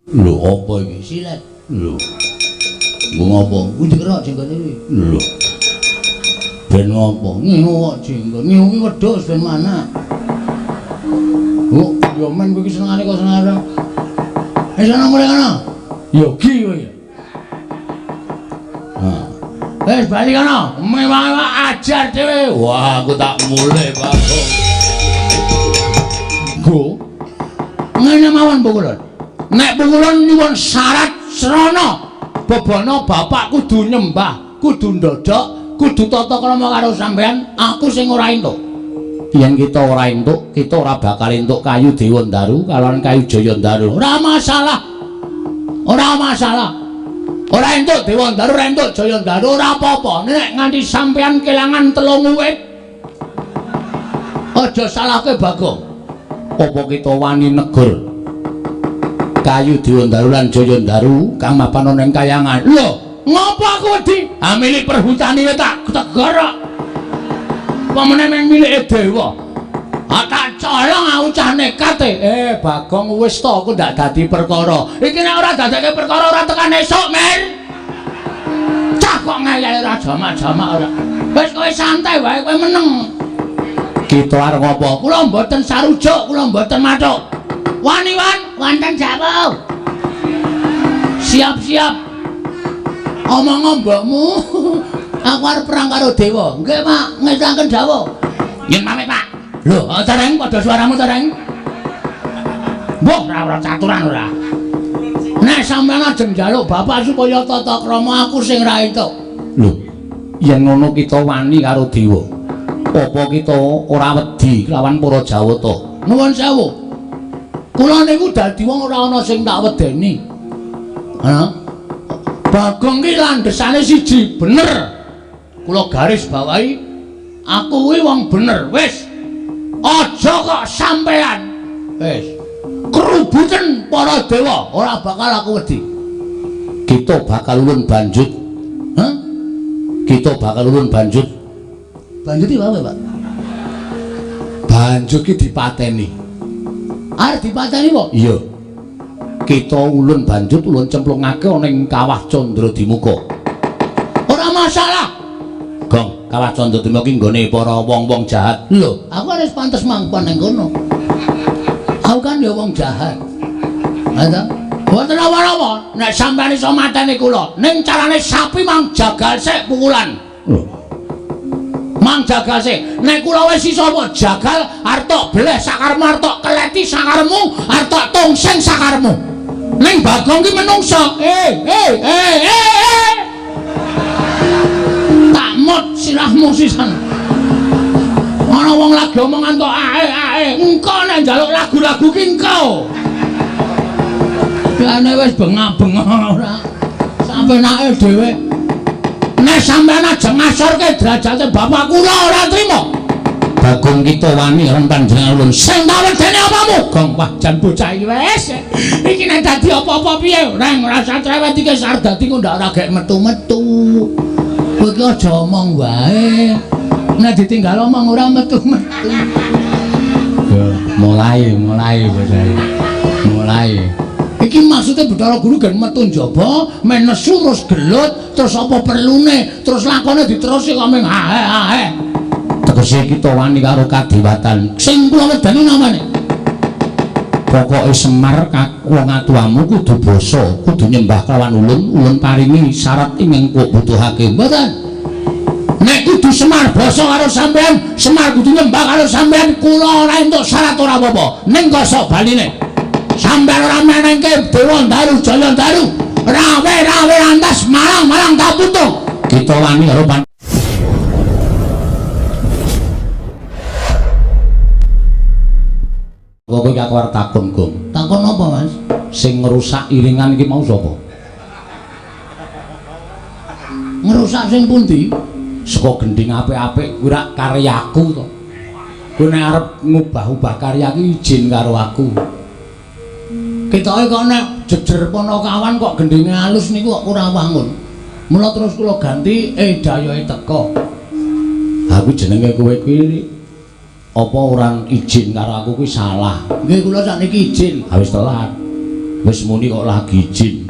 Lho, apa iki? Silet. Lho. Nggo ngopo? Kuwi dikerok jenggote kuwi. Lho. Ben ngopo? Ngihu kok jenggot. Ngihu ki wedhus ben mana? Oh, ya men kowe iki senengane kok senengane. Wis ana mulih kono. Yogi kowe. Ha. Wis bali kono. Mewah-mewah ajar dhewe. Wah, aku tak mulih, Bagong. Go. Ngene mawon pukulun. Nek pukulun nyuwun syarat srana bebana bapak kudu nyembah, kudu ndodhok, kudu tata krama karo sampean, aku sing ora entuk. Yen kita ora entuk, kita ora bakal entuk kayu Dewandaru kalawan kayu Jayandaru. Ora masalah. Ora masalah. Ora entuk Dewandaru, ora entuk Jayandaru, ora apa-apa. Nek nganti sampean kelangan 3 wit, aja salahke Bagong. Apa kita wani negur kayu Dewandaru lan Jayandaru kang mapan ana ing kayangan? Lho, ngopo aku wedi? Ah, milik perhutani tak tegur kok. Apa meneh mung milike dewa? Ah, tak colong aku cah nekat e. Bagong wis to, aku ndak dadi perkara. Iki nek ora dadekke perkara ora tekan esuk, Mir. Cah kok ngeyel ora jamak-jamak ora. Wis kowe santai wae, kowe meneng. Kita arep ngopo? Kula mboten sarujuk, kula mboten mathuk. Wani-wan, wonten jawab. Siap-siap. Omong mbokmu. Aku arep perang karo dewa. Nggih, Pak, ngesaken dawuh. Yen pamit, Pak. Lho, tereng padha suaramu tereng. Mbok ora caturan ora. Nek sampeyan ajeng njaluk bapak supaya tata krama aku sing ra entuk. Lho, yen ngono kita wani karo dewa. Apa kita ora wedi kelawan para Jawata? Nuwun sewu. Kula niku dadi wong ora ana sing tak wedeni. Ha? Bagong ki landhesane siji, bener. Kula garis bawahi, aku kuwi wong bener. Wis. Aja kok sampean. Wis. Kerubuten para dewa, ora bakal aku wedi. Kita bakal ulun banjut. Hah? Kita bakal ulun banjut. Banjut iki apa, Pak? Banjut ki dipateni. Arep dipateni apa? Iya. Kita ulun banjut ulun cemplungake ana ing Kawah Candradimuka. Ora masalah. Gong, Kawah Candradimuka ki nggone para wong-wong jahat. Lho, aku wis pantes mangkon ning kono. Aku kan ya wong jahat. Ha ta? Mboten apa-apa, nek sampeyan iso mateni kula, ning carane sapi mang jagal sik pukulan. Lho. Mang jagal sik. Nek kula wis iso apa jagal arep tok bleh sakarmu, arep tok keleti sakarmu, arep tok tongseng sakarmu. Ning Bagong ki menungso. Eh. Tak mot sirahmu sisan. Ana wong lagi omongan kok ae ae. Engko nek njaluk lagu-lagu ki engko. Jane wis bengak-bengok ora. Sampenake dhewe. Nek sampean aja ngasorke derajate bapak kula ora trima. Bagong kita wani karo panjenengan ulun. Sing tak wedene apamu? Gong, wah jan bocah iki wis. Iki nek dadi apa-apa piye? Reng ora usah cerewet iki wis arep dadi kok ndak ora gek metu-metu. Kowe iki aja omong wae. Nek ditinggal omong ora metu-metu. Mulai bocah iki. Mulai. Iki maksudnya Bathara Guru gen metu njaba, men nesu terus gelut, terus apa perlune, terus lakone diterusi kok ming hae hae. Tegese kita wani karo kadewatan. Sing kula wedeni namane. Pokoke Semar wong atuwamu kudu basa, kudu nyembah kelawan ulun, ulun paringi syarat ingkang kok butuhake. Mboten. Nek kudu Semar basa karo sampean, Semar kudu nyembah karo sampean, kula ora entuk syarat ora apa-apa. Ning kosok baline. Sampeyan ora menengke Dewandaru Jayandaru, rawe-rawe lantas malang-malang tak putung. Kita wani karo Kok kowe aku arep takon, Gong. Takon apa, Mas? Sing ngrusak iringan iki mau sapa? Ngrusak sing pundi? Saka gendhing apik-apik kuwi rak karyaku to. Kowe nek arep ngubah-ubah karya ki izin karo aku. Ketoke kok nek jejer Panakawan kok gendhinge alus niku kok kurang wangun. Mula terus kula ganti dayohe teka. Aku jenenge kowe kuwi apa ora izin karo aku kuwi salah. Nggih kula sakniki izin. Ha wis telat. Wis muni kok lagi izin.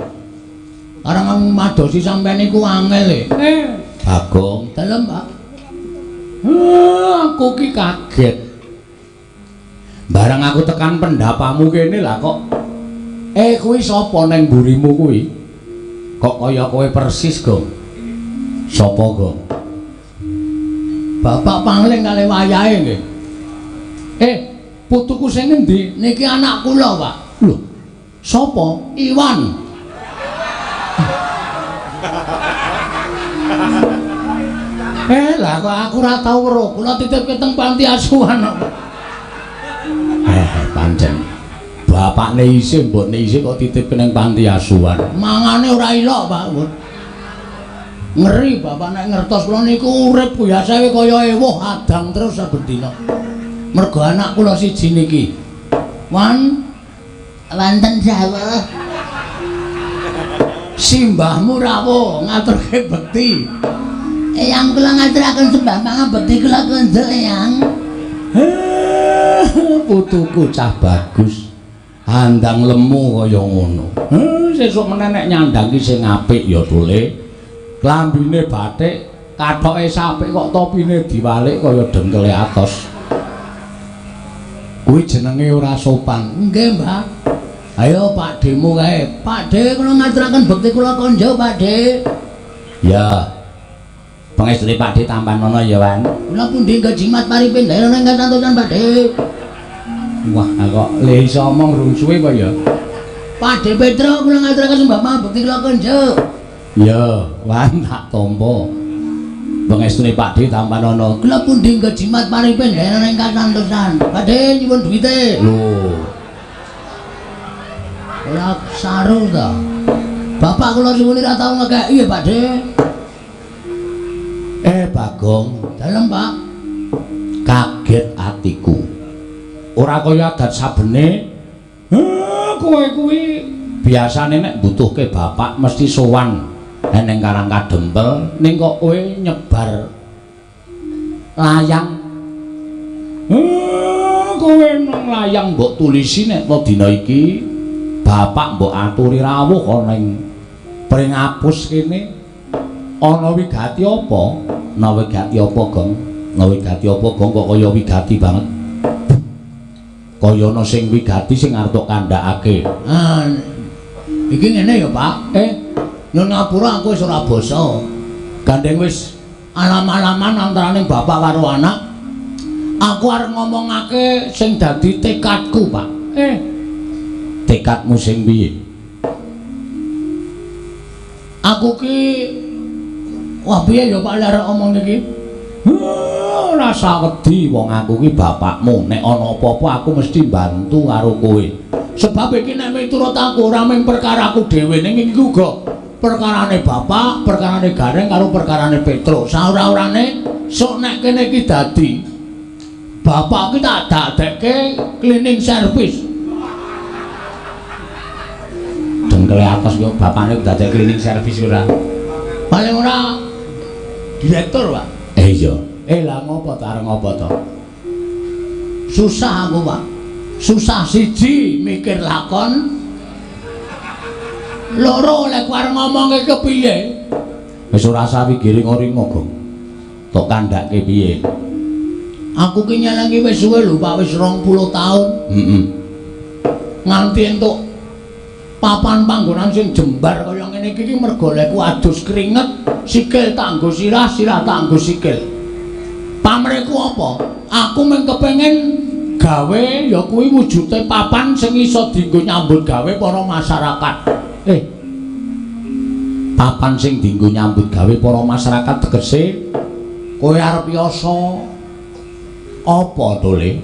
Arang madosi sampean niku angel e. Bagong, dalem, Pak. Aku ki kaget. Barang aku tekan pendapamu kene lah kok. Kuwi sapa nang mburimu kuwi? Kok kaya kowe persis, Gong? Sapa, Gong? Bapak pangling kali wayahe nggih. Putuku sing ngendi? Niki anak kula, Pak. Lho, sapa? Iwan. Lah kok aku ora tau weruh. Kula titipke teng panti asuhan kok. Pancen. Bapakne isih, mbokne isih kok titipke ning panti asuhan. Mangane ora ilok, Pak. Ngeri bapak nek ngertos kula niku urip biasae kaya ewuh adang terus saben dina. Mergo anak kula siji niki. Wan wonten dawuh. Simbahmu rawuh ngaturke bekti. Eyang kula ngaturaken sembah pangabekti kula kunjuk eyang. Putuku cah bagus. Andang lemu kaya ngono. Sesuk meneh nek nyandang ki sing apik ya tole. Klambine batik, kathoke sapik kok topine diwalik kaya dengkele atos. Kuwi jenenge ora sopan. Nggih, Mbah. Ayo Pak Demu kae. Pak De kula ngaturaken bekti kula konjo, Pak De. Ya. Pangestune Pak De tampanono ya, Wan. Kula pundi jimat paripin daerah ingkang santosan, Pak De. Wah, kok le iso omong rung suwe apa ya? Pak De Petro kula ngaturaken sembah pangabekti kula konjo. Ya, Wan tak tampa. Pangestune Pak De tampanono. Kula pundi jimat paripin daerah ingkang santosan. Pak De nyuwun duwite. Lho. Ora saru ta. Bapak kula suwun ora tau ngekeki ya, Pak De. Bagong, dalem, Pak. Kaget atiku. Ora kaya adat sabene. Kowe kuwi biasane nek mbutuhke bapak mesti sowan ning Karang Kadempel, ning kok kowe nyebar layang. Kowe nang layang mbok tulisi nek dina iki bapak mbok aturi rawuh ana ing Pringapus kene. Ana wigati apa? Ana wigati apa, Gong? Ana wigati apa, Gong? Kok kaya wigati banget. Kaya ana sing wigati sing arep kandhakake. Ah, iki ngene ya, Pak. Nyun ngapura aku wis ora basa. Gandeng wis alam-alaman antarane bapak karo anak. Aku arep ngomongake sing dadi tekadku, Pak. Tekadmu sing piye? Aku ki wah piye ya Pak lek arep omong iki? Ora usah wedi wong aku ki bapakmu. Nek ana apa-apa aku mesti bantu karo kowe. Sebab iki nek miturut aku ora mung perkaraku dhewe ning iki uga perkarane bapak, perkarane Gareng karo perkarane Petro. Saora-orane sok nek kene iki dadi bapak ki tak dadekke cleaning service. Dengkele atos yo bapakne dadekke cleaning service ora. Paling ora direktur, Pak. Iya. Lah ngopo ta arep ngopo to? Susah aku, Pak. Susah siji mikir lakon. Loro lek arep ngomongke kepiye? Wis ora usah wigiring-ringo, Gong. Tok kandhake piye? Aku ki nyelengi wis suwe lho, Pak, wis 20 taun. Heeh. Nganti entuk papan panggonan sing jembar kaya ngene iki mergo lekku adus keringet, sikil tak nggo sirah, sirah tak nggo sikil. Pamrihku apa? Aku mung kepengin gawe ya kuwi wujude papan sing iso dienggo nyambut gawe para masyarakat. Papan sing dienggo nyambut gawe para masyarakat tegese kowe arep yasa apa to, Le?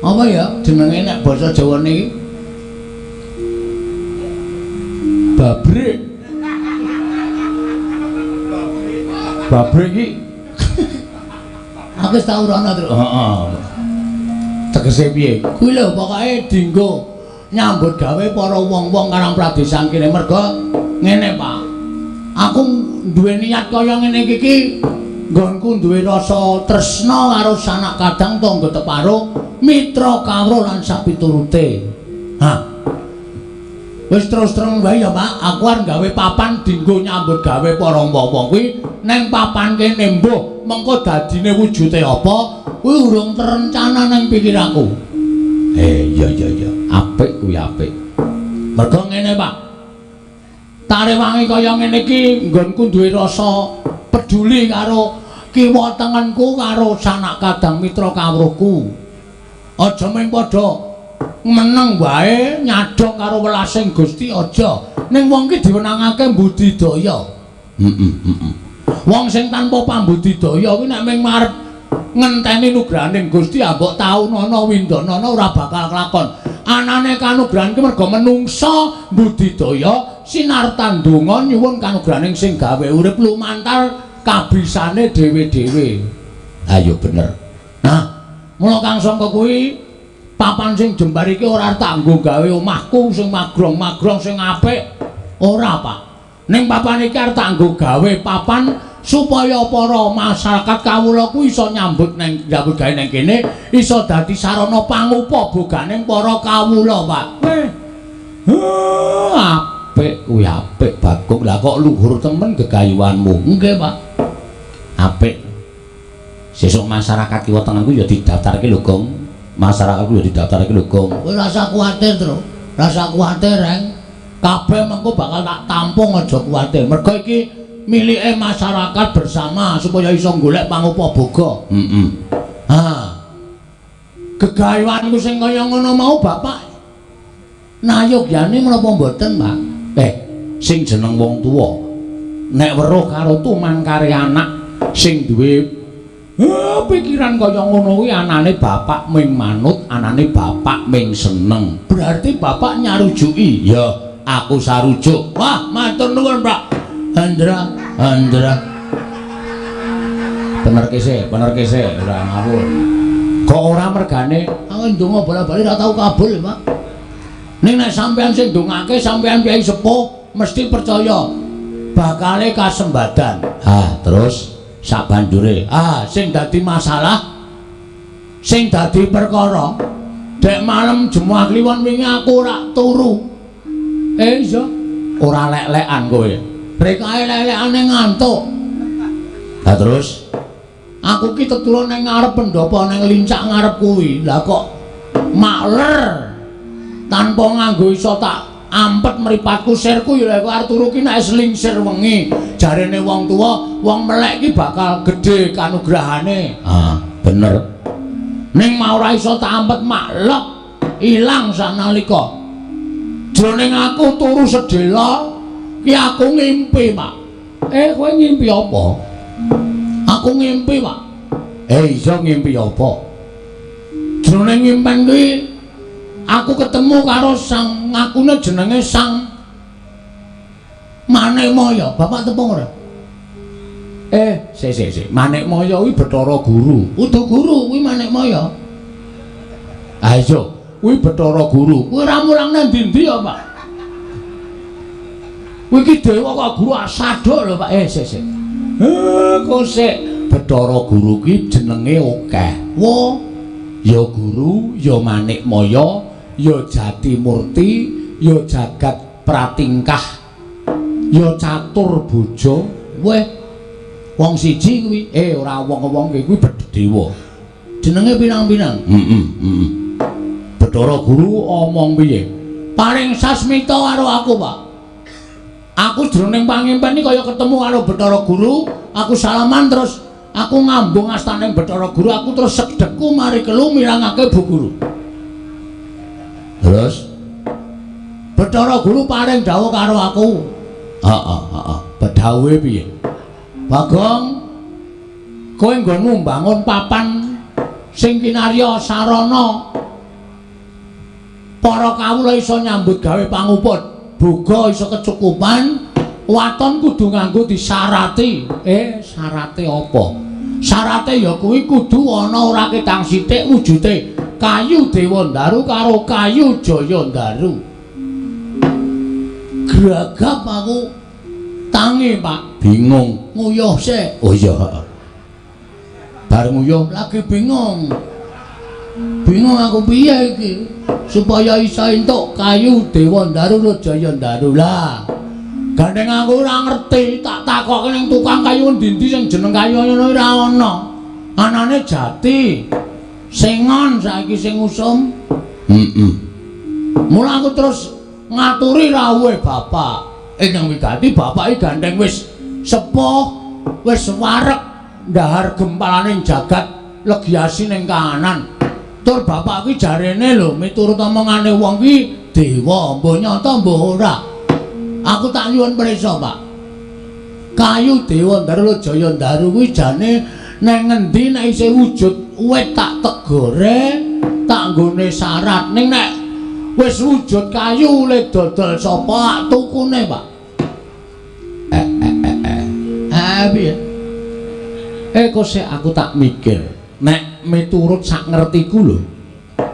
Apa ya jenenge nek basa Jawa niki? Babrik. Babrik iki aku wis tau rono, Tru. Heeh. Tegese piye? Kuwi lho pokoke dienggo nyambut gawe para wong-wong Karang Pradesan kene mergo ngene, Pak. Aku duwe niat kaya ngene iki ki nggonku duwe rasa tresna karo sanak kadang tangga teparo, mitra kawruh lan sapiturute. Hah. Wis terus terang wae ya, Pak. Aku arep gawe papan dinggo nyambut gawe para wong-wong kuwi neng papan kene mbuh mengko dadine wujude apa kuwi urung terencana neng pikiranku. Iya iya iya, apik kuwi apik. Mergo ngene, Pak. Tarewangi kaya ngene iki nggonku duwe rasa peduli karo kiwa tengenku karo sanak kadang mitra kawruhku. Aja mung padha meneng wae nyadong karo welasing Gusti aja. Ning wong ki diwenangake mbudidaya. Heeh. Wong sing tanpa pambudidaya kuwi nek mung arep ngenteni nugrahaning Gusti ambok taunana windanana ora bakal kelakon. Anane kanugrahan ki merga menungsa mbudidaya sinartan donga nyuwun kanugrahaning sing gawe urip lumantar kabisane dhewe-dhewe. Ayo bener. Nah, mula Kang Sangka kuwi papan sing jembar iki ora tak nggo gawe omahku sing magrong-magrong sing apik. Ora, Pak. Ning papan iki arep tak nggo gawe papan supaya para masyarakat kawula kuwi iso nyambut neng nyambut gawe neng kene, iso dadi sarana pangupa boganing para kawula, Pak. Apik kuwi apik, Bagong. Lah kok luhur temen gegayuhanmu. Nggih, Pak. Apik. Sesuk masyarakat kiwa tengenku ya didaftarke lho, Gong. Masyarakat ku ya didaftarke lho, Gong. Kowe rasa kuwatir, Tru. Rasa kuwatir, Reng. Kabeh mengko bakal tak tampung, aja kuwatir. Mergo iki milike masyarakat bersama supaya iso golek pangupa boga. Heeh. Ha. Gegayuhanku sing kaya ngono mau Bapak nayogyane menapa mboten, Pak? Sing jeneng wong tuwa nek weruh karo tumangkare anak sing duwe pikiran kaya ngono kuwi anane bapak ming manut, anane bapak ming seneng. Berarti bapak nyarujuki. Ya, aku sarujuk. Wah, matur nuwun, Pak. Hendra, Hendra. Bener kese, bener kese, ora ngawur. Kok ora mergane aku ndonga bola-bali ora tau kabul, Pak. Ning nek sampean sing ndongake sampean piyai sepuh mesti percaya bakale kasembadan. Ah, terus sak banjure, ah sing dadi masalah, sing dadi perkara, dek malem Jemuah Kliwon wingi aku ora turu. Iya, ora lek-lekan kowe. Rekae lek-lekane ngantuk. Lah terus aku ki tetulung ning ngarep pendopo ning lincak ngarep kuwi. Lah kok makler tanpa nganggo iso tak ampet mripatku sirku ya lek arep turu ki nek selingsir wengi. Jarene wong tuwa, wong melek ki bakal gedhe kanugrahane. Ah, bener. Ning mau ora iso tak ampet maklek ilang sanalika. Jroning aku turu sedhela ki aku ngimpi, Pak. Kowe ngimpi apa? Aku ngimpi, Pak. Iya ngimpi apa? Jroning ngimpen kuwi aku ketemu karo sang ngakune jenenge Sang Manikmaya. Bapak tepung ora? Sik sik sik. Manikmaya kuwi Bathara Guru. Udu guru kuwi Manikmaya. Ha iya, kuwi Bathara Guru. Kuwi ora mulang nang ndi-ndi ya, Pak. Kuwi iki dewa kok guru asaduk lho, Pak. Sik sik. Kok sik Bathara Guru ki jenenge akeh. Wo, ya guru, ya Manikmaya, ya Jatimurti, ya Jagat Pratingkah, ya Catur Bojo. Weh, wong siji kuwi. Ora wong-wong kuwi dewa. Jenenge pirang-pirang. Heeh, heeh. Bathara Guru omong piye? Paring sasmita karo aku, Pak. Aku jroning pangimpen iki kaya ketemu karo Bathara Guru, aku salaman terus aku ngambung astane Bathara Guru, aku terus sedekku mari kelu mirangake Bu Guru. Terus Bathara Guru paring dawuh karo aku. Heeh, heeh. Bedhawuhe piye? Bagong, kowe nggonmu mbangun papan sing kinarya sarana para kawula iso nyambut gawe pangupa boga iso kecukupan, waton kudu nganggo disarati. Syarate apa? Syarate ya kuwi kudu ana ora ketang sithik wujude kayu Dewandaru karo kayu Jayandaru. Gragap aku tangi, Pak. Bingung. Nguyuh sik. Oh iya, heeh. Bar nguyuh lagi bingung. Bingung aku piye iki supaya iso entuk kayu Dewa Ndaru Jaya Ndaru lah. Gandeng aku ora ngerti, tak takoke ning tukang kayu endi-endi sing jeneng kayu ngono ora ana. Anane jati. Sengon saiki sing usum. Heeh. Mula aku terus ngaturi rawuhe bapak. Ingkang wigati bapak iki gandeng wis sepuh, wis wareg ndahar gempalane jagat legiasi ning kahanan. Tur bapak kuwi jarene lho miturut omongane wong kuwi dewa, mbuh nyata mbuh ora. Aku tak nyuwun prisa, Pak. Kayu Dewa Ndaru Jaya Ndaru kuwi jane nang ngendi nek isih wujud wit tak tegore, tak nggone syarat. Ning nek wis wujud kayu le dodol sapa tukune, Pak? Piye? Kok sik aku tak mikir. Nek miturut sak ngertiku lho.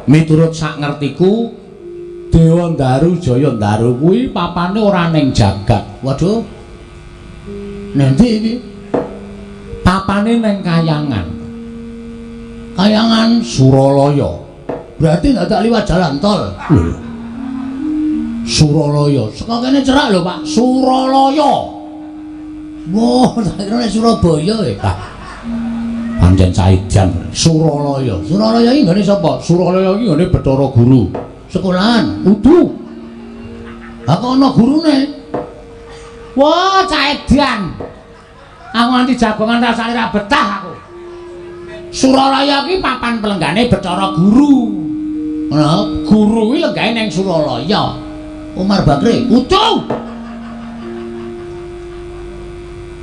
Miturut sak ngertiku Dewa Ndaru Jaya Ndaru kuwi papane ora ning jagat. Waduh. Nanti iki papane ning kayangan. Kayangan Suralaya. Berarti ndak liwat jalan tol. Lho. Suralaya. Saka kene cerak lho, Pak. Suralaya. Wah, tak kira nek Surabaya e. Lah. Pancen saijan Suralaya. Suralaya iki nggone sapa? Suralaya iki nggone Bathara Guru. Sekolahan. Udu. Ha kok ana gurune? Wah, caedan. Aku nganti jagongan rasane ra betah aku. Suralaya iki papan pelenggane Bathara Guru. Ngono, guru kuwi lenggahe ning Suralaya. Umar Bakri. Udu.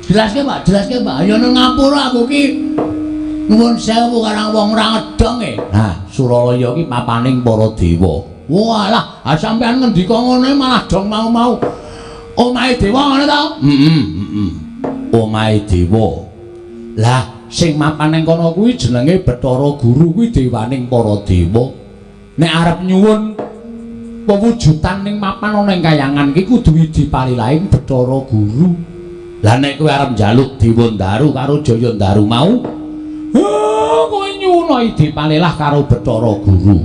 Jelaske, Pak, jelaske, Pak. Ayo nang ngapura aku ki. Nuwun sewu karang wong ora ngedong e. Nah, Suralaya ki papaning para dewa. Walah, ah sampean ngendika ngono malah dong mau-mau. Omahe dewa ngono ta? Heeh, heeh. Omahe dewa. Lah, sing mapan ning kono kuwi jenenge Bathara Guru kuwi dewaning para dewa. Nek arep nyuwun pewujudan ning mapan ana ing kayangan ki kudu dipalilahing Bathara Guru. Lah nek kowe arep njaluk Dewa Ndaru karo Jaya Ndaru mau, kowe nyuwun dipalilah karo Bathara Guru.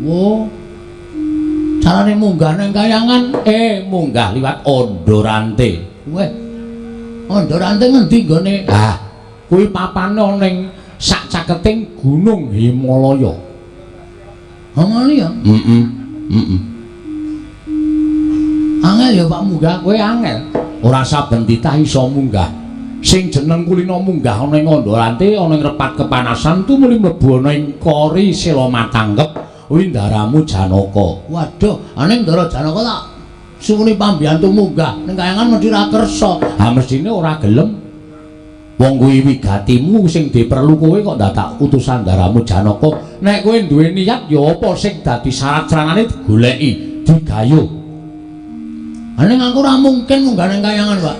Wo. Carane munggah nang kayangan munggah liwat Ondorante. Weh. Ondorante ngendi nggone? Ah, kuwi papane ana ning sak caketing Gunung Himalaya. Ha ngono ya? Heeh. Heeh. Angel ya Pak munggah, kowe angel. Ora saben titah iso munggah. Sing jeneng kulina munggah ana ing Ondorante ana ing repat kepanasan tumuli mlebu ana ing kori sela matangkep kuwi ndaramu Janaka. Waduh, ane ndara Janaka tak suwuni pambiyantu munggah ning kayangan mesti ra kersa. Ha mestine ora gelem. Wong kuwi wigatimu sing diperlu kowe kok dadak utusan ndaramu Janaka. Nek kowe duwe niat ya apa sing dadi syarat saranane digoleki, digayuh. Ane aku ora mungkin munggah ning kayangan, Pak.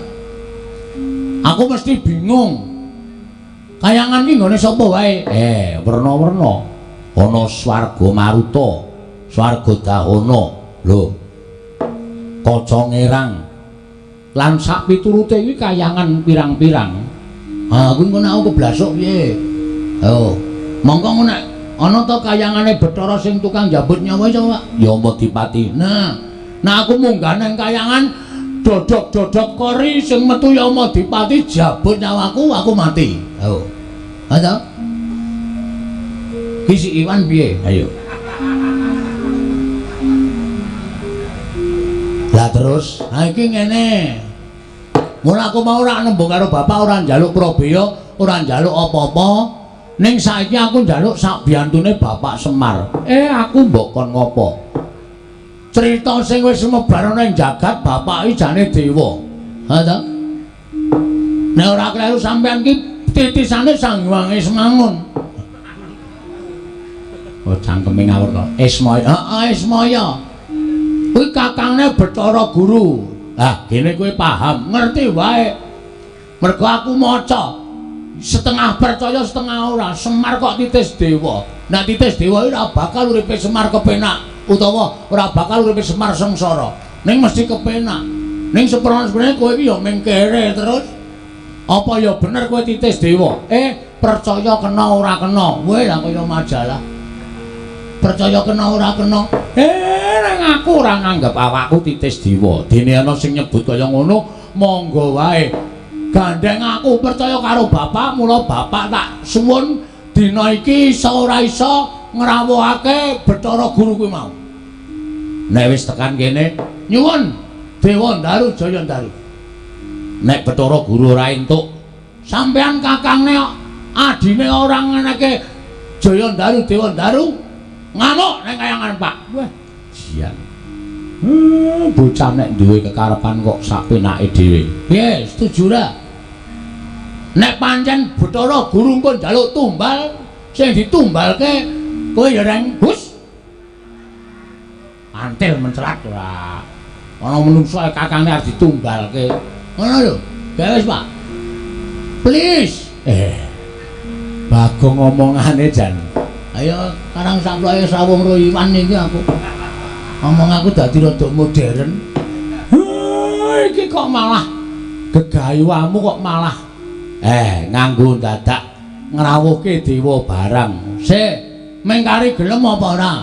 Aku mesti bingung. Kayangan ki nggone sapa wae? Werna-werna. Ana swarga Maruta, swarga Dahana, lho. Kaca Ngerang. Lan sak piturute kuwi kayangan pirang-pirang. Ha, kuwi engko nek aku keblasuk piye? Ayo, mongko ngono nek ana ta kayangane Bathara sing tukang njabut nyawa iso, Pak? Ya Madipati. Nah, nek aku munggah nang kayangan dodok-dodok kori sing metu ya Madipati jabut nyawaku, aku mati. Ayo. Ha ta? Ki si Iwan piye? Ayo. Lah terus, ha iki ngene. Mula aku mau ora nembung karo bapak, ora njaluk probaya, ora njaluk apa-apa. Ning saiki aku njaluk sak biyantune Bapak Semar. Aku mbok kon ngopo? Cerita sing wis sumebar ana ing jagat bapak iki jane dewa. Ha ta? Nek ora kleru sampean ki titisane Sang Hyang Ismangun. Oh, cangkeme ngawur to. Ismaya. Heeh, Ismaya. Kuwi kakangne Bathara Guru. Lah, gene kowe paham, ngerti wae. Mergo aku maca setengah percaya setengah ora. Semar kok titis dewa. Nek titis dewa ora bakal uripe Semar kepenak utawa ora bakal uripe Semar sengsara. Ning mesti kepenak. Ning seprono-seprone kowe iki ya ming kere terus. Apa ya bener kowe titis dewa? Percaya kena ora kena. Kowe lah kaya majalah. Percaya kena ora kena. Nang aku ora nganggep awakku titis dewa. Dene ana sing nyebut kaya ngono, monggo wae. Gandeng aku percaya karo bapak, mula bapak tak suwun dina iki iso ora iso ngrawuhake Bathara Guru kuwi mau. Nek wis tekan kene, nyuwun Dewa Ndaru Jaya Ndaru. Nek Bathara Guru ora entuk, sampean kakangne adine ora ngeneke Jaya Ndaru Dewa Ndaru ngamuk ning kayangan Pak. Wah, jian. Bocah nek duwe kekarepan kok sak penake dhewe. Piye, setuju ra? Nek pancen Bathara Guru engko njaluk tumbal, sing ditumbalke kowe ya reng hus. Antil mencelat ora. Ana menungso kakangne arep ditumbalke. Ngono lho. Gawe wis, Pak. Please. Bagong omongane jan. Ayo karang saploke srawung ro Iwan iki aku. Omong aku dadi rada modern. Iki kok malah gegayuhamu kok malah nganggo dadak ngrawuhke dewa barang. Sik, mengkari gelem apa ora?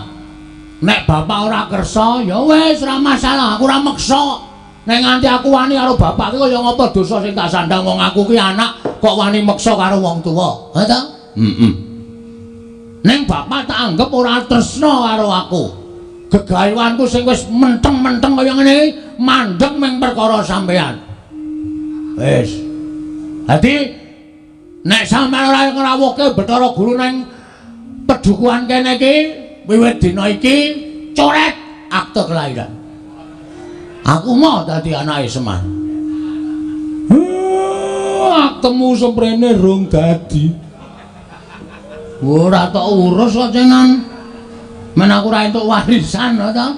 Nek bapak ora kersa ya wis ora masalah, aku ora meksa. Nek nganti aku wani karo bapak ki kaya ngapa dosa sing tak sandang wong aku ki anak kok wani meksa karo wong tuwa. Ha ta? Heeh. Ning bapak tak anggap ora tresna karo aku. Gegayuhanku sing wis menteng-menteng kaya ngene mandeg ming perkara sampean. Wis. Dadi nek sampean ora ngrawuhke Bathara Guru ning pedukuhan kene iki wiwit dina iki coret akte kelahiran. Aku mau dadi anake Semar. Aktemu semprene rung dadi. Ora tok urus kok cenan. Men aku ora entuk warisan lho ta.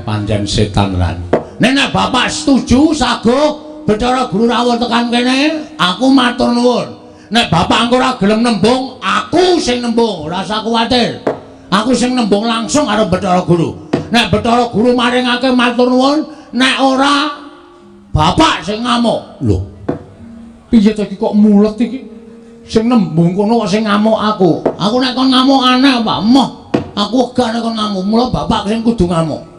Pancen setan lan. Nek bapak setuju sago Bathara Guru rawuh tekan kene, aku matur nuwun. Nek bapak engko ora gelem nembung, aku sing nembung, ora usah kuwatir. Aku sing nembung langsung karo Bathara Guru. Nek Bathara Guru maringake matur nuwun, nek ora bapak sing ngamuk. Lho. Piye to iki kok mulet iki? Sing nembung kono kok sing ngamuk aku. Aku nek kon ngamuk aneh, Pak. Moh. Aku wegah nek kon ngamuk, mula bapak sing kudu ngamuk.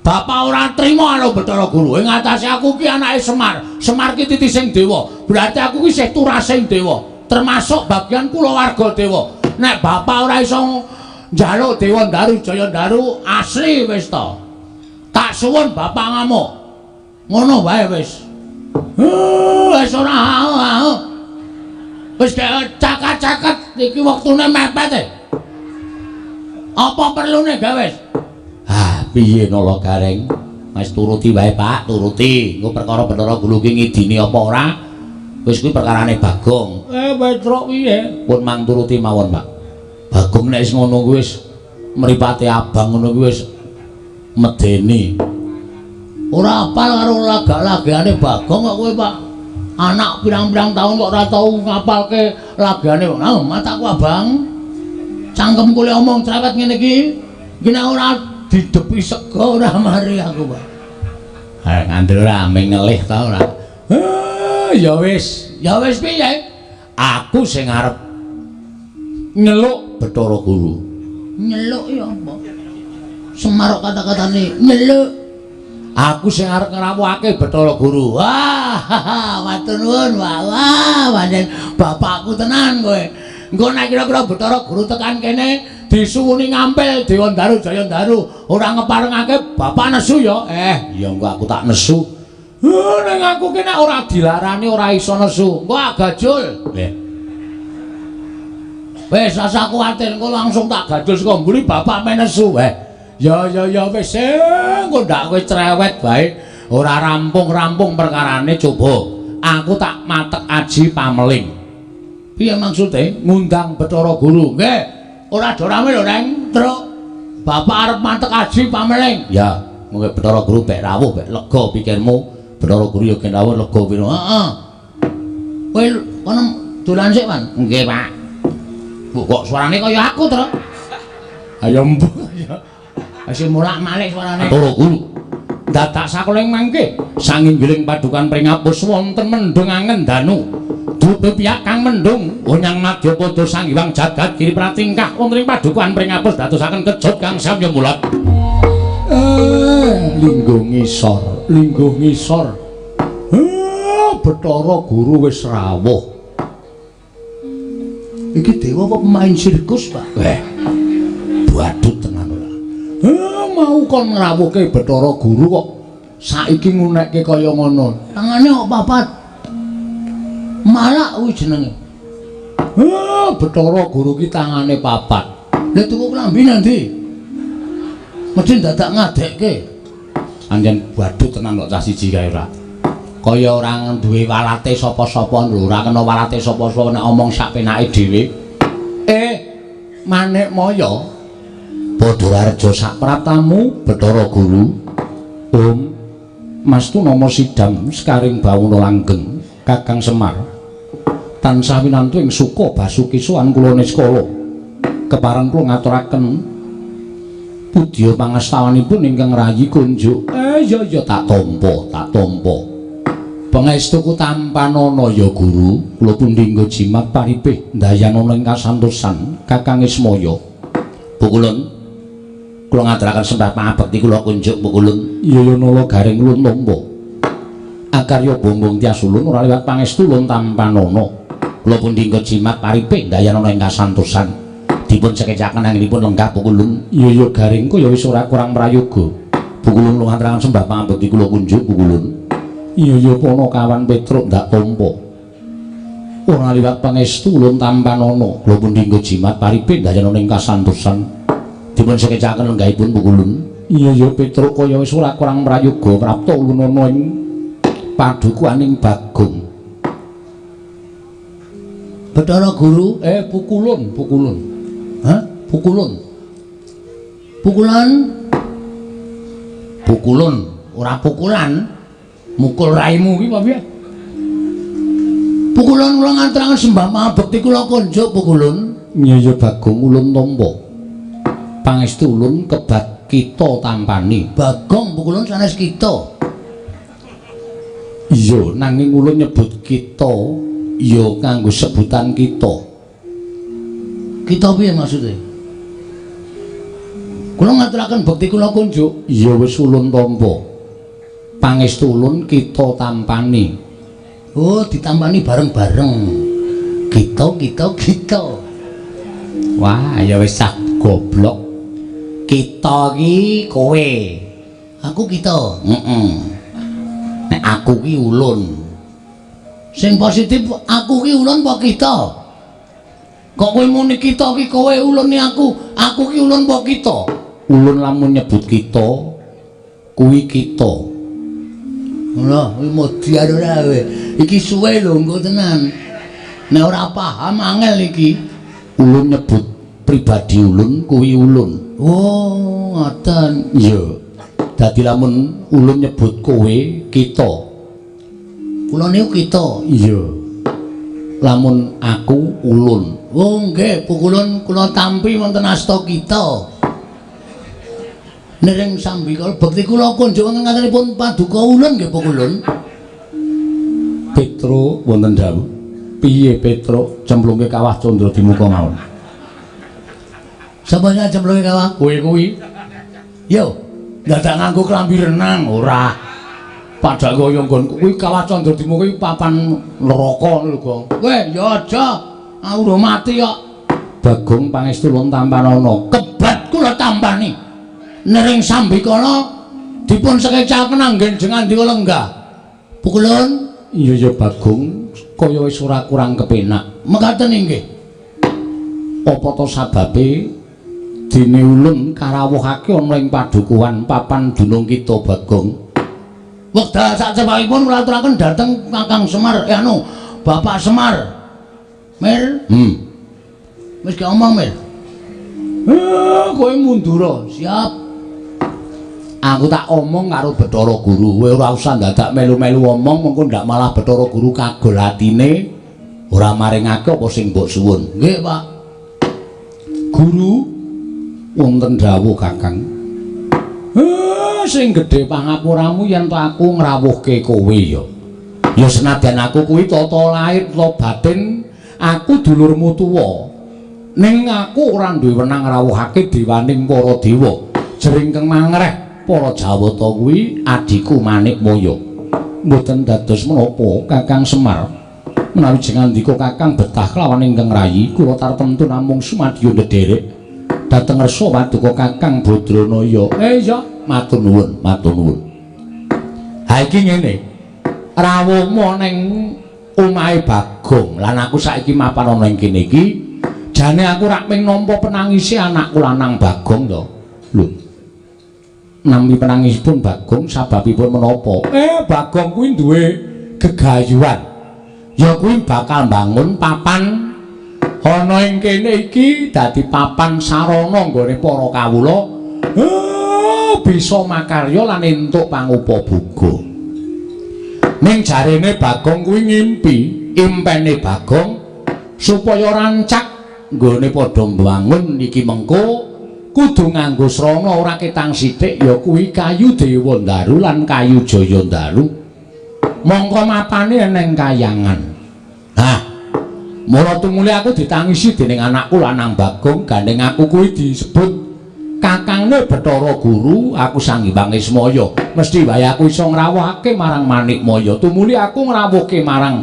Bapak ora trima karo Bathara Guru. Ing atase aku ki anake Semar. Semar ki titising dewa. Berarti aku ki isih turasing dewa, termasuk bagian kulawarga dewa. Nek bapak ora iso njaluk Dewa Ndaru Jaya Ndaru asli wis ta. Tak suwun bapak ngamuk. Ngono wae wis. Wis ora. Wis cakat-cakat iki wektune mepet e. Apa perlune gawe wis? Ah, piye Nala Gareng? Wis turuti wae, Pak, turuti. Engko perkara Bathara Guru ki ngidini apa ora? Wis kuwi perkarane Bagong. Petruk piye? Pun mang turuti mawon, Pak. Bagong nek wis ngono kuwi wis mripate abang ngono kuwi wis medeni. Ora apal karo lagak-lagane Bagong kok kowe, Pak. Anak pirang-pirang tahun kok ora tau ngapalke lagane. Ah, mataku abang. Cangkemku le omong cerewet ngene iki. Iki nek ora didepi sega ora mari aku, Pak. Ngandel ora ming ngelih ta ora. Ya wis, ya wis piye? Aku sing arep nyeluk Bathara Guru. Nyeluk ya apa? Semar kata-katane nyeluk. Aku sing arep ngrawuhake Bathara Guru. Wah, matur nuwun. Wah, wah, pancen bapakku tenan kowe. Engko nek kira-kira Bathara Guru tekan kene disuwuni ngampil Dewa Ndaru Jaya Ndaru, ora ngeparengake bapak nesu ya. Ya engko aku tak nesu. Ning aku ki nek ora dilarani ora iso nesu. Engko gajul. Wis rasa kuwatir engko langsung tak gajul saka mburi bapak men nesu. Ya ya ya wis engko ndak kowe cerewet bae. Ora rampung-rampung perkarane coba. Aku tak matek aji pameling. Piye maksude? Ngundang Bathara Guru. Nggih. Ora do rame lho, Reng. Truk. Bapak arep matek aji pameling. Ya, mungkin Bathara Guru bek rawuh bek lega pikirmu. Bathara Guru ya gen rawuh lega piro. Heeh. Kowe kono dolan sik, Wan. Nggih, Pak. Bu, kok suarane kaya aku, Truk? Ayo mbuh ya. Wis mulak-malik suarane. Bathara Guru. Dadak sakoling mangke sanginggiling padukan pringapus wonten mendung angen danu. Butuh piyak kang mendung onyang madyapada Sang Hyang Jagat Giri Pratingkah wonten ing padukuhan Pringapus dadosaken kejut kang samya mulat. Lingguh ngisor, lingguh ngisor. Bathara Guru wis rawuh. Iki dewa apa pemain sirkus, Pak? Badut tenan ora. Mau kon ngrawuhke Bathara Guru kok saiki ngunekke kaya ngono. Tangane kok papat. Malak kuwi jenenge. Bathara Guru ki tangane papat. Lha tuku klambi nanti. Mesti dadak ngadekke. Anjen badut tenan kok cah siji kae ora. Kaya ora duwe walate sapa-sapa lho, ora kena walate sapa-sapa nek omong sak penake dhewe. Manikmaya Badararja sak pratamu Bathara Guru. Om Mastu nama sidam sekaring bawana langgeng Kakang Semar. Tansah winantu ing suka basuki sowan kula niskala. Kepareng kula ngaturaken pudya pangastawanipun ingkang rayi kunjuk. Ya ya tak tampa, tak tampa. Pangestuku tampanana ya Guru, kula pundi nggo jimat paripih ndayanana ing kasantosan Kakang Ismaya. Pukulun kula ngaturaken sembah pangabekti kula kunjuk pukulun. Ya ya nala garing ulun tampa. Akarya bombong tias ulun ora liwat pangestu ulun tampanana. Kula pundi nggo jimat paripih ndayanana ing kasantosan. Dipun sekecaken anggenipun lenggah pukulun. Ya ya garing kaya wis ora kurang prayoga. Pukulun kula ngaturaken sembah pangabekti kula kunjuk pukulun. Iya ya Panakawan Petruk ndak tampa. Ora liwat pangestu ulun tampanana. Kula pundi nggo jimat paripih ndayanana ing kasantosan. Dipun sekecaken lenggahipun pukulun. Iya ya Petruk kaya wis ora kurang prayoga prapta ulunana ing padukuhaning Bagong. Bathara Guru, pukulun, pukulun. Hah? Pukulun. Pukulan? Pukulun, ora pukulan. Mukul raimu ki apa piye? Pukulun kula ngaturaken sembah pangabekti kula kunjuk pukulun. Ya ya Bagong ulun tampa. Pangestu ulun kebat kita tampani. Bagong pukulun sanes kita. Iya, nanging ulun nyebut kita ya kanggo sebutan kita. Kita piye maksude? Kula ngaturaken bekti kula kunjuk. Ya wis ulun tampa. Pangestu ulun kita tampani. Oh, ditampani bareng-bareng. Kita kita kita. Wah, ya wis cah goblok. Kita ki kowe. Aku kita. Heeh. Nek aku ki ulun. Sing positif aku ki ulun apa kita? Kok kowe muni kita ki kowe ulun aku, aku ki ulun apa kita? Ulun lamun nyebut kita kuwi kita. Lho, kuwi modiar ora kowe. Iki suwe lho engko tenan. Nek ora paham angel iki. Ulun nyebut pribadi ulun kuwi ulun. Oh, ngoten. Iya. Dadi lamun ulun nyebut kowe kita. Kula niku kita. Iya. Lamun aku ulun. Oh nggih, pukulun kula tampi wonten asta kita. Nering sambikala bekti kula kunjuk wonten katalipun paduka ulun nggih pukulun. Petro wonten dawuh. Piye Petro cemplungke kawah Candra Dimuka mawon? Sapa sing cemplungke kawah? Kowe kuwi. Yo, dadak nganggo klambi renang ora. Padha kaya nggon kuwi kawah Candra Dimuka kuwi papan neraka lho, Gong. Kowe ya aja, aku udah mati kok. Bagong pangestu ulun tampanana. Kebat kula tampani. Nering sambikala dipun sekecaken anggen jengandika lenggah. Pukulun. Iya ya Bagong, kaya wis ora kurang kepenak. Mekaten inggih. Apa to sababe dene ulun karawuhake ana ing padukuhan papan dunung kita Bagong? Wekdal sacepakipun kula aturaken dhateng Kakang Semar, anu Bapak Semar. Mir. Wis gak omong, Mir. Kowe mundura. Siap. Aku tak omong karo Bathara Guru, kowe ora usah dadak melu-melu omong, mengko ndak malah Bathara Guru kagol atine ora maringake apa sing mbok suwun. Nggih, Pak. Guru wonten dawuh Kakang. Sing gedhe pangapuramu yen to aku ngrawuhke kowe ya. Ya senadyan aku kuwi tata lahir tata batin, aku dulurmu tuwa. Ning aku ora duwe wenang ngrawuhake dewaning para dewa. Jering kang mangreh para Jawata kuwi adhiku Manikmaya. Mboten dados menapa Kakang Semar. Menawi jengandika Kakang betah kelawan ingkang rayi, kula tartemtu namung sumadyo ndederek dhateng ngersa paduka Kakang Badranaya. Iya, matur nuwun, matur nuwun. Ha iki ngene. Rawuhmu ning omahe Bagong lan aku saiki mapan ana ing kene iki, jane aku rak ming nampa penangise anakku lanang Bagong to. Lho. Nampi penangisipun Bagong sababipun menapa? Bagong kuwi duwe gegayuhan. Ya kuwi bakal mbangun papan ana ing kene iki dadi papan sarana nggone para kawula bisa makarya lan entuk pangupaboga. Ning jarene Bagong kuwi ngimpi, impene Bagong supaya rancak nggone padha mbangun iki mengko kudu nganggo srana ora ketang sithik, ya kuwi kayu Dewa Ndaru lan kayu Jaya Ndaru. Mongko mapane eneng kayangan. Nah, mula tumuli aku ditangisi dening anakku lanang Bagong, gandeng aku kuwi disebut kakangne Bathara Guru, aku Sang Hyang Ismaya. Mesti wae aku iso ngrawuhake marang Manikmaya. Tumuli aku ngrawuhke marang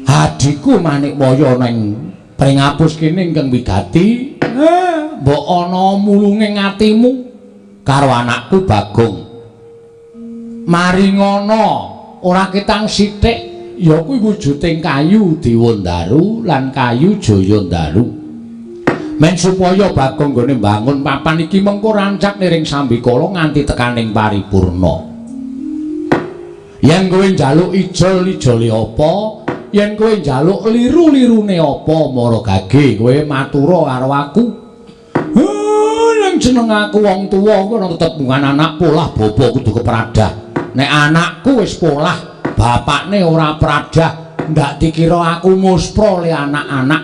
adhiku Manikmaya ning Pringapus kene ingkang wigati. Mbok ana mulunge atimu karo anakku Bagong. Maringana ora ketang sithik, ya kuwi wujuding kayu Dewa Ndaru lan kayu Jaya Ndaru. Men supaya Bagong nggone mbangun papan iki mengko rancak niring sambikala nganti tekaning paripurna. Yen kowe njaluk ijol-ijole apa, yen kowe njaluk liru-lirune apa, mara gage kowe matura karo aku. Ning jeneng aku wong tuwa kono tetepungan anak polah bapa kudu kepradah. Nek anakku wis polah, bapakne ora pradah, ndak dikira aku muspra le anak-anak.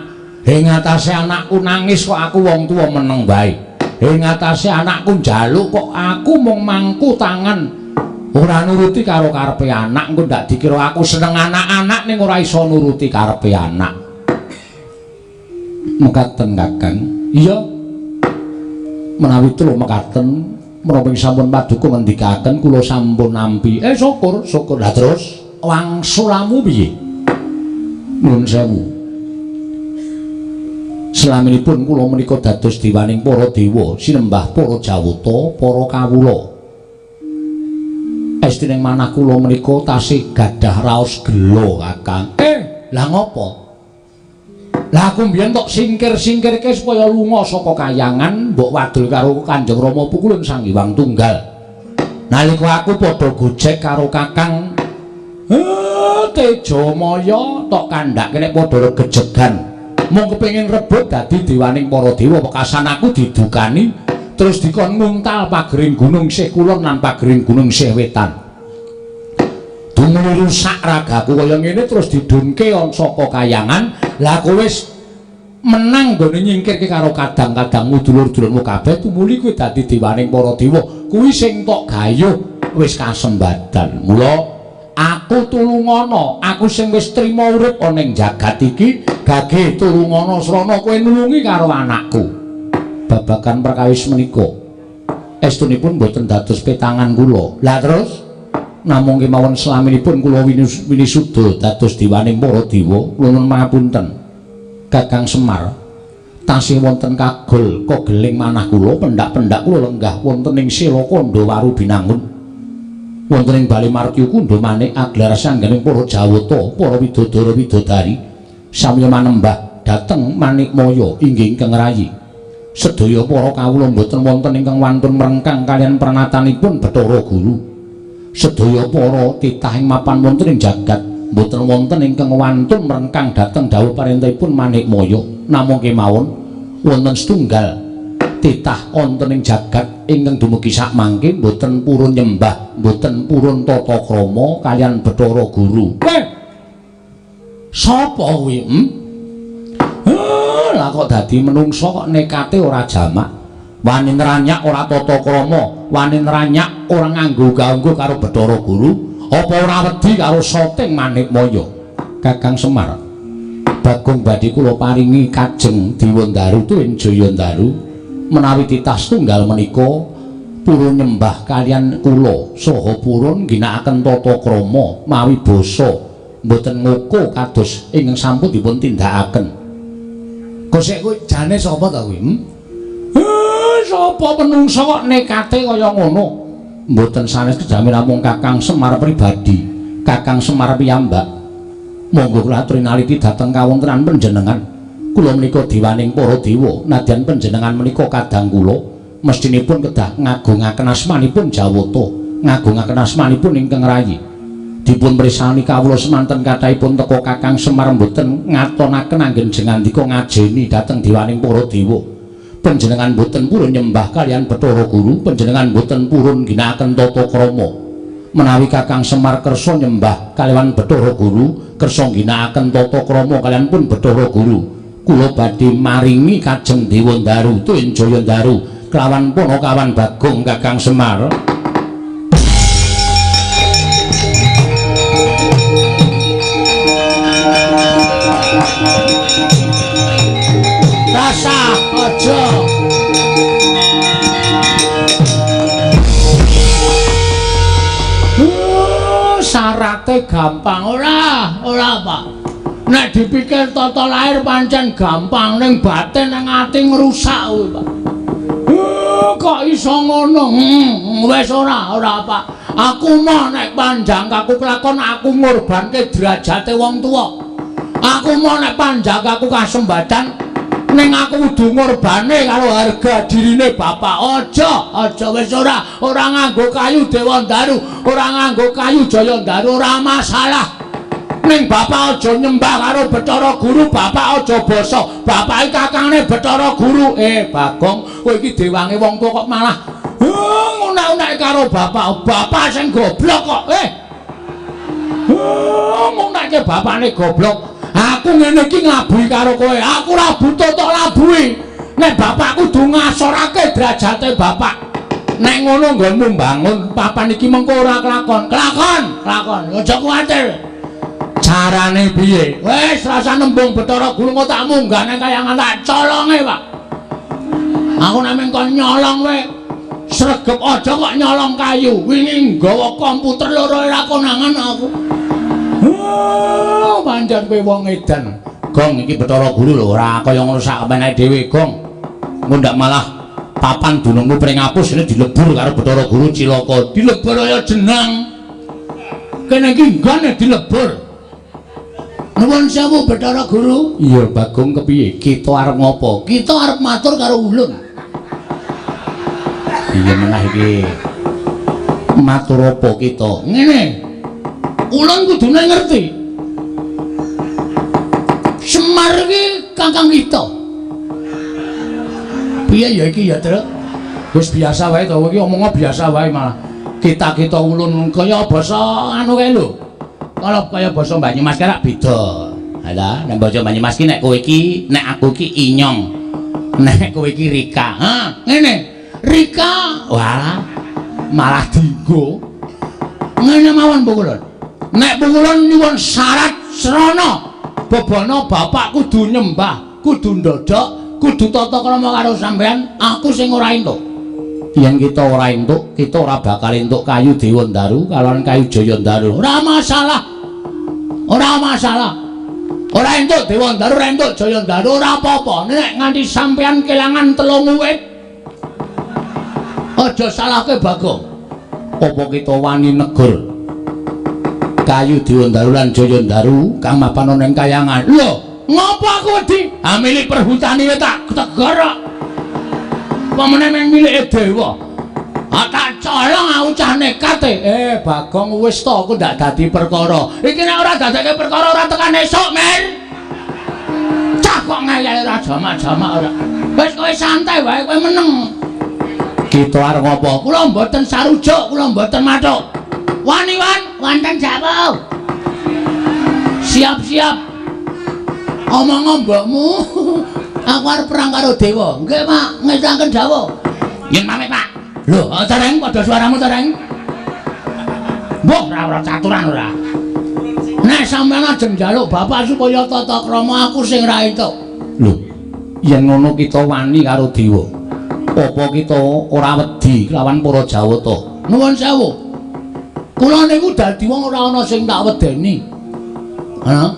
Ing atase anakku nangis kok aku wong tuwa meneng bae. Ing atase anakku njaluk kok aku mung mangku tangan ora nuruti karo karepe anak, engko ndak dikira aku seneng anak-anak ning ora iso nuruti karepe anak. Mekaten Kakang. Iya. Menawi telu mekaten, menapa sampun paduka ngendikaken kula sampun nampi. Syukur, syukur. Lah terus wangsulamu piye? Nuwun sewu. Selaminipun kula menika dados dewaning para dewa, sinembah para jawata, para kawula. Estining manah kula menika tasih gadah raos gela, Kakang. Lah ngopo? Lah aku mbiyen tok singkir-singkirke supaya lunga saka kayangan, mbok wadul karo Kanjeng Rama Pukulun Sang Hyang Tunggal. Nalika aku padha gojek karo Kakang Tejamaya tok kandhake nek padha regejegan. Mung kepengin rebut dadi dewaning para dewa, wekasan aku didukani terus dikon nguntal pagering gunung sih kulon lan pagering gunung sih wetan. Dumuli rusak ragaku kaya ngene terus didunke saka kayangan. Lah aku wis menang nggone nyingkirke karo kadang-kadangmu dulur-dulurmu kabeh, tumuli kuwi dadi dewaning para dewa. Kuwi sing tok gayuh wis kasembadan. Mula aku tulungana, aku sing wis trima urip ana ing jagat iki, gage tulungana srana kowe nulungi karo anakku. Babagan perkawis menika estunipun mboten dados petangan kula. Lah terus namung kemawon selaminipun kula winisuda dados dewaning para dewa, kula nyuwun pangapunten Kakang Semar, tasih wonten kagol kogeling manah kula, pendak-pendak kula lenggah wonten ing Sela Kandha Waru Binangun, wonten ing Bale Martya Kundha Manik aglar sangganing para jawata, para widodara widodari samya manembah dhateng Manikmaya inggih ingkang rayi. Sedaya para kawula mboten wonten ingkang wantun mrengkang kaliyan pranatanipun Bathara Guru. Sedaya para titah ing mapan wonten ing jagat mboten wonten ingkang wantun mrengkang dhateng dawuh parentahipun Manikmaya. Namung kemawon wonten setunggal titah wonten ing jagat ingkang dumugi sakmangke mboten purun nyembah, mboten purun tata krama kaliyan Bathara Guru. Sapa kuwi? Lah kok dadi menungsa kok nekate ora jamak, wani nranyak ora tata krama, wani nranyak ora nganggo ganggu karo Bathara Guru. Apa ora wedi karo soting Manikmaya? Kakang Semar, Bagong badhe kula paringi kajeng Dewandaru tuwin Jayandaru menawi titah setunggal menika purun nyembah kaliyan kula saha purun ngginakaken tata krama mawi basa mboten ngoko kados ingkang sampun dipun tindakaken. Kosek kuwi jane sapa ta kuwi? Sapa menungsa kok nekate kaya ngono? Mboten sanes kejawi namung Kakang Semar pribadi, Kakang Semar piyambak. Monggo kula aturi naliti dhateng kawontenan panjenengan. Kula menika diwaning para dewa, nadyan panjenengan menika kadang kula mestinipun kedah ngagungaken asmanipun Jawata, ngagungaken asmanipun ingkang rayi. Dipun mrisani kawula semanten kathahipun teka Kakang Semar mboten ngatonaken anggen jengandika ngajeni dhateng diwaning para dewa. Panjenengan mboten purun nyembah kaliyan Bathara Guru, panjenengan mboten purun ngginakaken tata krama. Menawi Kakang Semar kersa nyembah kaliyan Bathara Guru, kersa ngginakaken tata krama kaliyan pun Bathara Guru, kula badhe maringi kajeng Dewandaru tuwin Jayandaru kelawan Panakawan Bagong Kakang Semar. Rasah aja. Syarate gampang ora, ora Pak. Nek dipikir tata lahir pancen gampang, ning batin nang ati ngrusak kuwi Pak. Kok iso ngono? Wis ora, ora Pak. Aku mau nek panjang aku kelakon aku ngorbanke derajate wong tuwa. Aku mau nek panjang aku kasembadan ning aku kudu ngorbane karo harga dirine bapak. Aja, aja wis ora, ora nganggo kayu Dewandaru, ora nganggo kayu Jayandaru, ora masalah. Ning bapak aja nyembah karo Bathara Guru, bapak aja basa. Bapak iki kakangne Bathara Guru. Bagong, kowe iki dewange wong tuwa kok malah ngunak-unake karo bapak. Bapak sing goblok kok. Ngunake bapakne goblok. Aku ngene iki nglabuhi karo kowe. Aku ora butuh tok labuhi. Nek bapak kudu ngasorake derajate bapak. Nek ngono nggonmu mbangun papan iki mengko ora kelakon. Kelakon, kelakon. Aja kuwatir. Carane piye? Wis rasa nembung Bathara Guru kok tak munggah nang kayangan tak colonge, Pak. Aku nek mung kon nyolong wae. Sregep aja kok nyolong kayu. Wingi nggawa komputer loro ora konangan aku. Oh, pancen kowe wong edan. Gong iki Bathara Guru lho ora kaya ngono sak meneh dhewe, Gong. Engko ndak malah papan dunungmu pring apus ini dilebur karo Bathara Guru cilaka. Dilebur kaya jenang. Kene iki nggone dilebur. Nuwun sewu Bathara Guru. Iya, Bagong kepiye? Kita arep ngopo? Kita arep matur karo ulun. Iya menah iki. Matur apa kita? Ngene. Ulun kudune ngerti. Semar iki kakang kita. Piye ya iki ya, Truk? Wis biasa wae to, iki omongnya biasa wae malah. Kita-kita ulun kaya basa anu kae lho. Kalau kaya basa Banyumas kae rak beda. Halah, nek basa Banyumas ki nek kowe iki, nek aku iki inyong. Nek kowe iki Rika. Ha, ngene. Rika, wah, malah dienggo. Ngene mawon pukulun. Nek pukulun nyuwun syarat srana bebana bapak kudu nyembah, kudu ndodok, kudu tata krama karo sampean, aku sing ora entuk. Yen kita ora entuk, kita ora bakal entuk kayu Dewandaru kalawan kayu Jayandaru. Ora masalah. Ora masalah. Ora entuk Dewandaru, ora entuk Jayandaru, ora apa-apa. Nek nganti sampean kelangan 3 wit, aja salahke Bagong. Apa kita wani negur kayu Dewandaru lan Jayandaru kang mapan ana ing kayangan? Lho, ngopo aku wedi? Ah milik perhutani tak tegur kok. Pamene meng milike dewa. Ah tak colong aku cah nekat e. Bagong wis to aku ndak dadi perkara. Iki nek ora dadekke perkara ora tekan esuk, Mer. Cah kok ngeyel ora jamak-jamak ora. Wis kowe santai wae, kowe meneng. Kita arep ngopo? Kula mboten sarujuk, kula mboten mathuk. Wani-wan, wonten jawab. Siap-siap. Omong mbokmu. Aku arep perang karo dewa. Nggih, Pak, ngesaken dawuh. Yen pamit, Pak. Lho, dereng padha suaramu dereng. Mbah ora caturan ora. Nek sampeyan ajeng njaluk bapak supaya tata krama aku sing ra entuk. Lho, yen ngono kita wani karo dewa. Apa kita ora wedi kelawan para Jawata? Nuwun sewu. Kula niku dadi wong ora ana sing tak wedeni. Ha?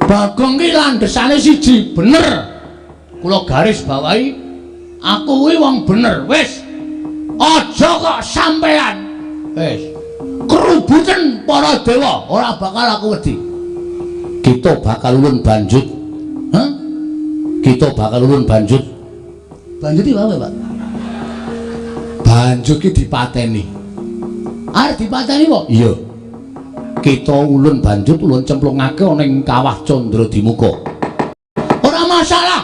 Bagong ki landhesane siji, bener. Kula garis bawahi aku kuwi wong bener. Wis. Aja kok sampean. Wis. Kerubuten para dewa ora bakal aku wedi. Kita bakal ulun banjut. Hah? Kita bakal ulun banjut. Banjut iki apa, Pak? Banjut ki dipateni. Arep dipateni apa? Iya. Kita ulun banjut ulun cemplungake ana ing Kawah Candradimuka. Ora masalah.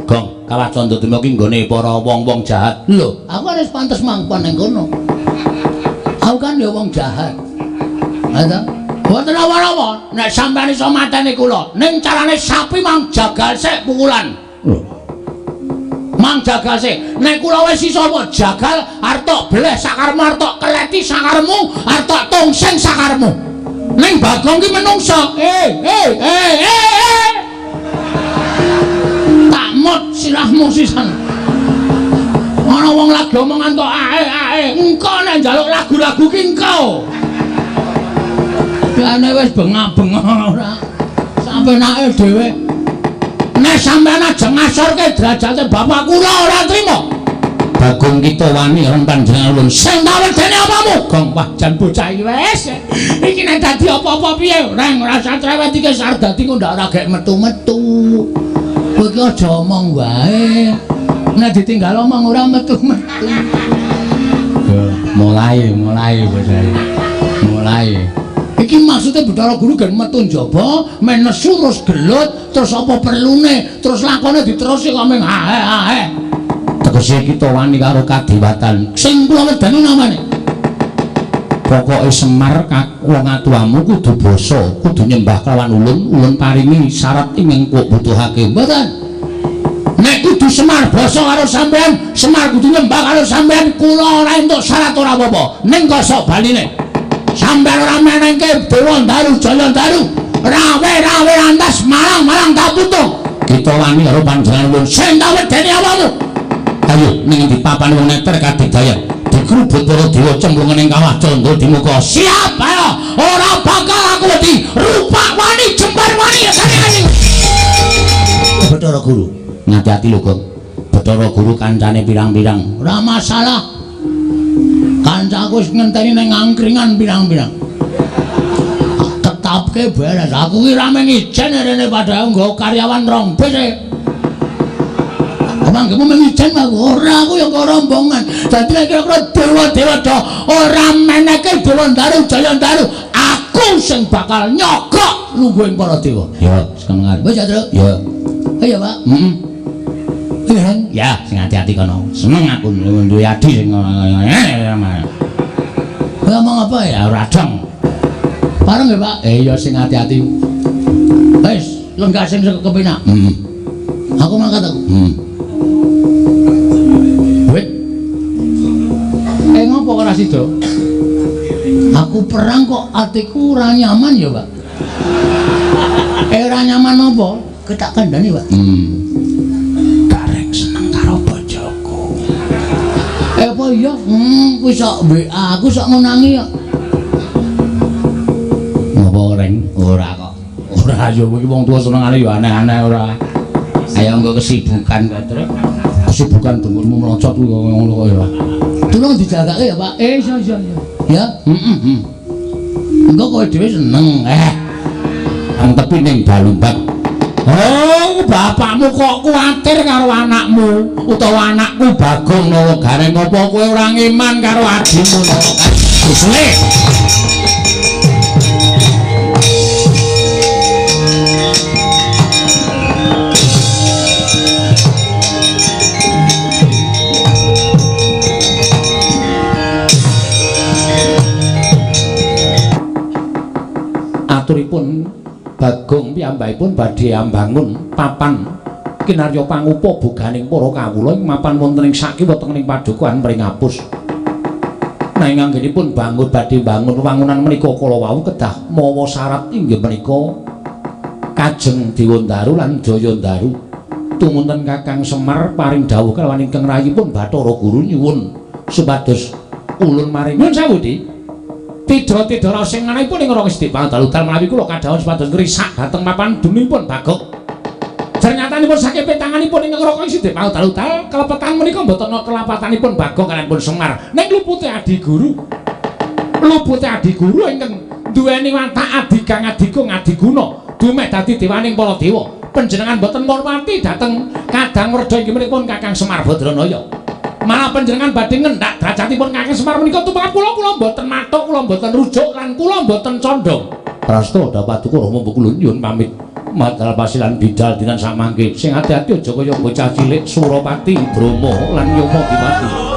Gong, Kawah Candradimuka ki nggone para wong-wong jahat. Lho, aku wis pantes mangkon ning kono. Aku kan ya wong jahat. Ha ta? Mboten apa-apa, nek sampeyan iso mateni kula, ning carane sapi mang jagal sik pukulan. Lho. Mang jagal sik. Nek kula wis iso apa jagal arep tok bleh sakarmu, arep tok keleti sakarmu, arep tok tungsing sakarmu. Ning Bagong ki menungso. Eh. Tak mot sirahmu sisan. Ana wong lagi omongan tok ae. Engko nek njaluk lagu-lagu ki engko. Jane wis bengak-bengok ora. Sampenake dhewe. Nek sampeyan aja ngasorke derajate bapak kula ora trima. Bagong kita wani karo panjenengan ulun. Sing tak wedeni apamu? Gong wah jan bocah iki wis. Iki nek dadi apa-apa piye? Reng ora usah cerewet iki arep dadi kok ndak ora gek metu-metu. Kowe iki aja omong wae. Nek ditinggal omong ora metu-metu. Mulai bocah iki. Mulai. Iki maksudnya Bathara Guru gen metu njaba, men nesu terus gelut, terus apa perlune, terus lakone diterusi kok ming hae. Tegese kita wani karo kadewatan. Sing kula wedeni namane. Pokoke Semar wong atuwamu kudu basa, kudu nyembah kelawan ulun, ulun paringi syarat ingkang kok butuhake. Mboten. Nek kudu Semar basa karo sampean, Semar kudu nyembah karo sampean, kula ora entuk syarat ora apa-apa. Ning kosok baline. Sampean ora menengke Dewa Ndaru Jaya Ndaru, rawe-rawe lantas malang-malang tak putung. Kita wani karo panjenengan ulun. Sing tak wedeni awamu. Ayo ning endi papan wong neter kadidayan. Dikrubut para dewa cemplung ning Kawah Candradimuka. Siap ayo, ora bakal aku wedi. Rupak wani jembar wani sane. Bathara Guru, ngati-ati lho, Gong. Bathara Guru kancane pirang-pirang. Ora masalah. Kancaku wis ngenteni ning angkringan pirang-pirang. Tetapke beres. Aku ki ra mung ijen rene padahal nggo karyawan rong bis. Mangkemu mung ijen aku ora, aku ya kok rombongan. Dadi nek kira-kira dewa-dewa do ora meneke Dewa Ndaru Jaya Ndaru, aku sing bakal nyogok lungguhing para dewa. Ya, seneng. Wis ya, Truk. Ya. Iya, Pak. Heeh. Iya. Ya, sing ati-ati kono. Seneng aku duwe adi sing ngomong apa ya? Ora dong. Bareng ya, Pak? Iya sing ati-ati. Wis, lenggah sing kepenak. Heeh. Aku mangkat aku. Heeh. Wit. Ngopo ora sida? Aku perang kok atiku ora nyaman ya, Pak. Ora nyaman apa? Ketak kandhani, Pak. Gareng seneng karo bojoku. Apa iya? Kuwi sok WA aku sok ngonangi kok. Ngopo reng? Ora kok. Ora ya kowe iki wong tuwa senengane ya aneh-aneh ora. Ayo engko kesibukan kok, Truk. Kesibukan dengkulmu mlocot kuwi ngono kok ya. Tulung dijagake ya, Pak. Iya iya iya. Ya? Heeh. Engko kowe dhewe seneng. Ang tepi ning Balumbak. Oh, bapakmu kok kuwatir karo anakmu utawa anakku Bagong Nawa Gareng apa kowe ora ngiman karo adimu Nawa? Gusle. Aturipun Bagong piyambakipun badhe ambangun papan kinarya pangupa boganing para kawula ing mapan wonten ing sakiwa tengening padukuhan Pringapus. Nanging anggenipun bangun badhe bangun wangunan menika kala wau kedah mawa syarat inggih menika Kajeng Dewandaru lan Jayandaru. Tumunten Kakang Semar paring dawuh kalawan ingkang rayipun Bathara Guru nyuwun supados ulun maring nyuwun sewu Dik. Tidha-tidha sing manahipun ing Rangga Sedhek dalu-dalu menawi kula kadhawuhan supados ngrisak dhateng papan dunipun Bagong. Ternyatanipun saking petanganipun ingkang Raka Sidhe dalu-dalu kelepetan menika mboten kelapatanipun Bagong kaliyan Semar. Ning lupute adi guru. Lupute adi guru ingkang duweni watak adigang adigung adiguna dumeh dadi dewaning para dewa. Panjenengan mboten ngurmati dhateng Kadang Werda inggih menika Kakang Semar Badranaya. Malah panjenengan badhe ngendak derajatipun Kakang Semar menika tumrap kula kula mboten matuk, kula mboten rujuk lan kula mboten condong. Prasta dapaduka Rama kula nyuwun pamit. Madal pasilan bidal dinan samangke. Sing ati-ati aja kaya bocah cilik Surapati Brama lan Yama Dipati.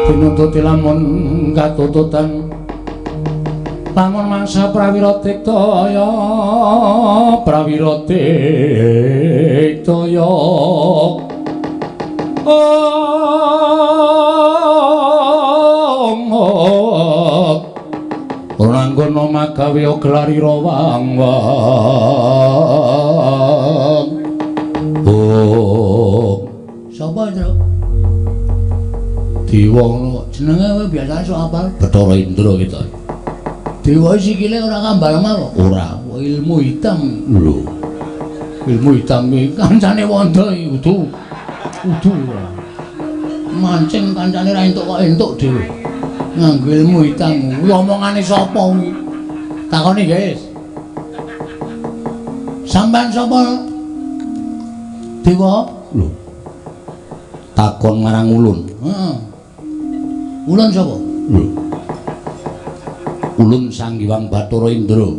Pinututi lamun katututan lamun mangsa prawira tiktaya prawira tiktaya ora anggono magawe gelarira wang wang. Oh, sapa Indra? Dewa ngono jenenge kowe biasane sok apal. Bathara Indra kita. Dewa sikile ora kambal lemah kok. Ora, ilmu hitam. Lho. Ilmu hitam iki kancane wondo iki kudu. Kudu. Mancing kancane ra entuk kok entuk dhewe. Nganggo ilmu hitam. Kuwi omongane sapa kuwi? Takoni, guys. Sampeyan sapa? Dewa? Lho. Takon marang ulun. Heeh. Ulun sapa? Lho. Ulun Sang Hyang Bathara Indra.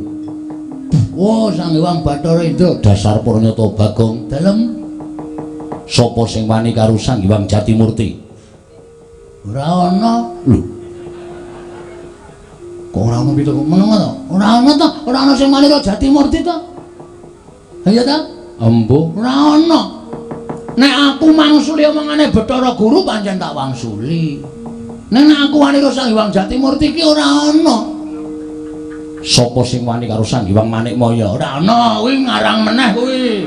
Oh, Sang Hyang Bathara Indra. Dasar pranyata Bagong. Dalem sapa sing wani karo Sang Hyang Jatimurti? Ora ana. Lho. Kok ora ana pitu meneng to? Ora ana to, ora ana sing wani karo Jatimurti to. Ha iya ta? Embuh. Ora ana. Nek aku mangsuli omongane Bathara Guru pancen tak wangsuli. Nek aku wani karo Sang Hyang Jatimurti ki ora ana. Sapa sing wani karo Sang Hyang Manikmaya? Ora ana, kuwi ngarang meneh kuwi.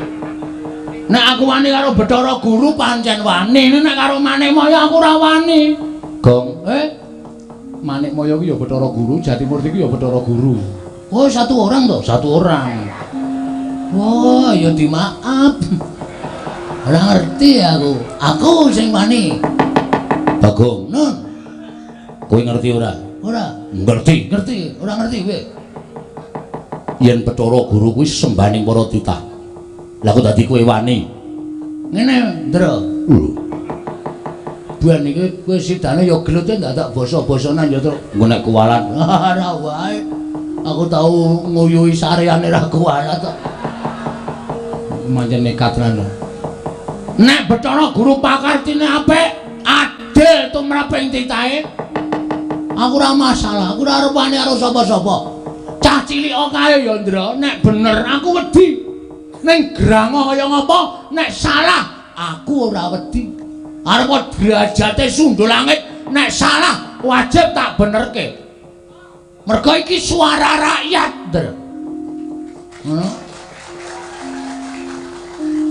Nek aku wani karo Bathara Guru pancen wani, nek karo Manikmaya aku ora wani. Gong, Manikmaya ku ya Bathara Guru, Jatimurti ku ya Bathara Guru. Oh, satu orang toh? Satu orang. Wah, ya dimaaf. Ora ngerti aku. Aku sing wani. Bagong, Nun. Kowe ngerti ora? Ora. Ngerti. Ngerti, ora ngerti kowe. Yen Bathara Guru kuwi sembahaning para titah. Lah kok dadi kowe wani? Ngene, Ndra. Lho. Buan iki kowe sidane ya gelute ndak basa-basanan ya, Truk. Engko nek kuwalat. Ora wae. Aku tau nguyuhi sareane ra kuwalat kok. Mancen nekat tenan. Nek Bathara Guru pakartine apik, adil tumraping titahe. Aku ora masalah, aku ora arep wani karo sapa-sapa. Cah cilik kae ya, Ndra, nek bener aku wedi. Ning grango kaya ngapa, nek salah aku ora wedi. Arep derajate sundul langit, nek salah wajib tak benerke. Mergo iki suara rakyat, Ndra. Ngono.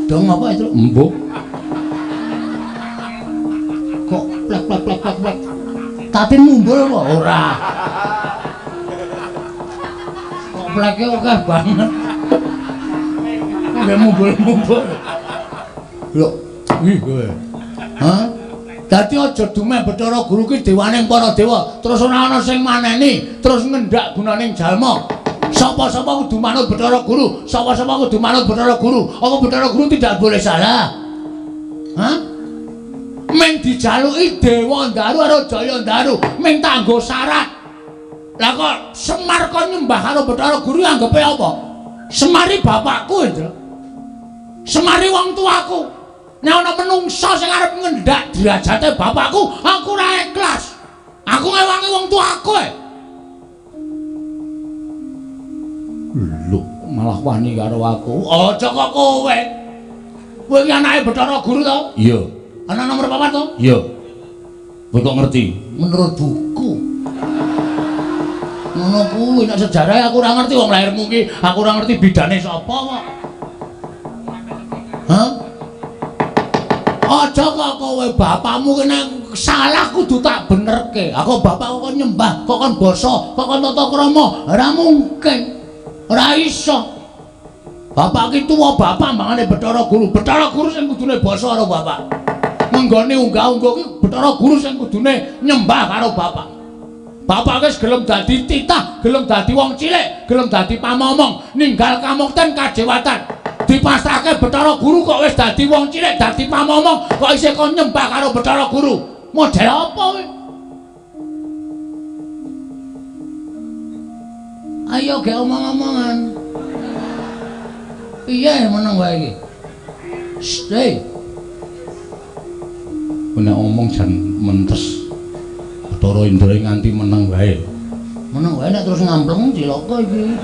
Dong apa itu? Embuh. Kok plek plek plek plek plek. Tatin mumbul apa? Ora. Kok pleke akeh banget. Nggih mumbul-mumbul. Lho, ih kowe. Hah? Dadi aja dumeh Bathara Guru ki dewaning para dewa, terus ora ana sing maneni, terus ngendak gunaning jalma. Sapa-sapa kudu manut Bathara Guru, sapa-sapa kudu manut Bathara Guru. Apa Bathara Guru tidak boleh salah? Hah? Meng dijaluki Dewa Ndaru karo Jaya Ndaru, meng tanggo syarat. Lah kok Semar kon nyembah karo Bathara Guru anggepe apa? Semari bapakku, Indra. Semari wong tuaku. Nek ana menungsa sing arep ngendak derajate bapakku, aku ora ikhlas. Aku ngewangi wong tuaku. Lho, malah wani karo aku. Aja kok kowe. Kowe iki anake Bathara Guru to? Iya. Anak nomor 4 to? Iya. Kowe kok ngerti? Menurut buku. Ngono kuwi nek sejarah aku ora ngerti wong lahirmu ki, aku ora ngerti bidane sapa kok. Hah? Aja kok kowe bapakmu ki nek salah kudu tak benerke. Aku bapakku kok nyembah, kok kon basa, kok kon tata krama, ora mungkin. Ora iso. Bapak ki tuwa bapak mangane Bathara Guru. Bathara Guru sing kudune basa karo bapak. Menggone unggah-ungguh ki Bathara Guru sing kudune nyembah karo bapak. Bapak wis gelem dadi titah, gelem dadi wong cilik, gelem dadi pamomong, ninggal kamukten kajewatan. Dipasrahke Bathara Guru kok wis dadi wong cilik, dadi pamomong, kok isih kon nyembah karo Bathara Guru. Model apa kowe? Ayo ge omong-omongan. Piye meneng wae iki? Shh, Nek omong jan mentes. Bathara Indra nganti meneng wae. Meneng wae nek terus ngampleng cilaka iki.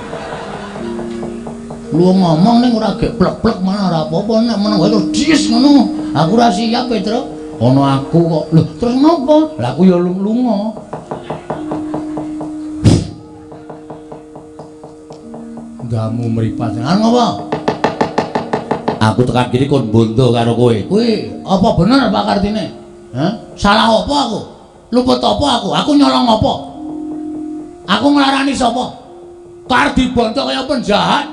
Lu ngomong ning ora gek plek-plek malah ora apa-apa, nek meneng wae terus dies ngono. Aku ora siap, Petro. Ana aku kok. Lho, terus ngopo? Lah aku ya lunga. Ndamu mripat. Lah ngopo? Aku tekan kene kon bondo karo kowe. Kuwi apa bener Pak Kartine? Hah? Salah apa aku? Luput apa aku? Aku nyolong apa? Aku nglarani sapa? Kar dibondo kaya penjahat.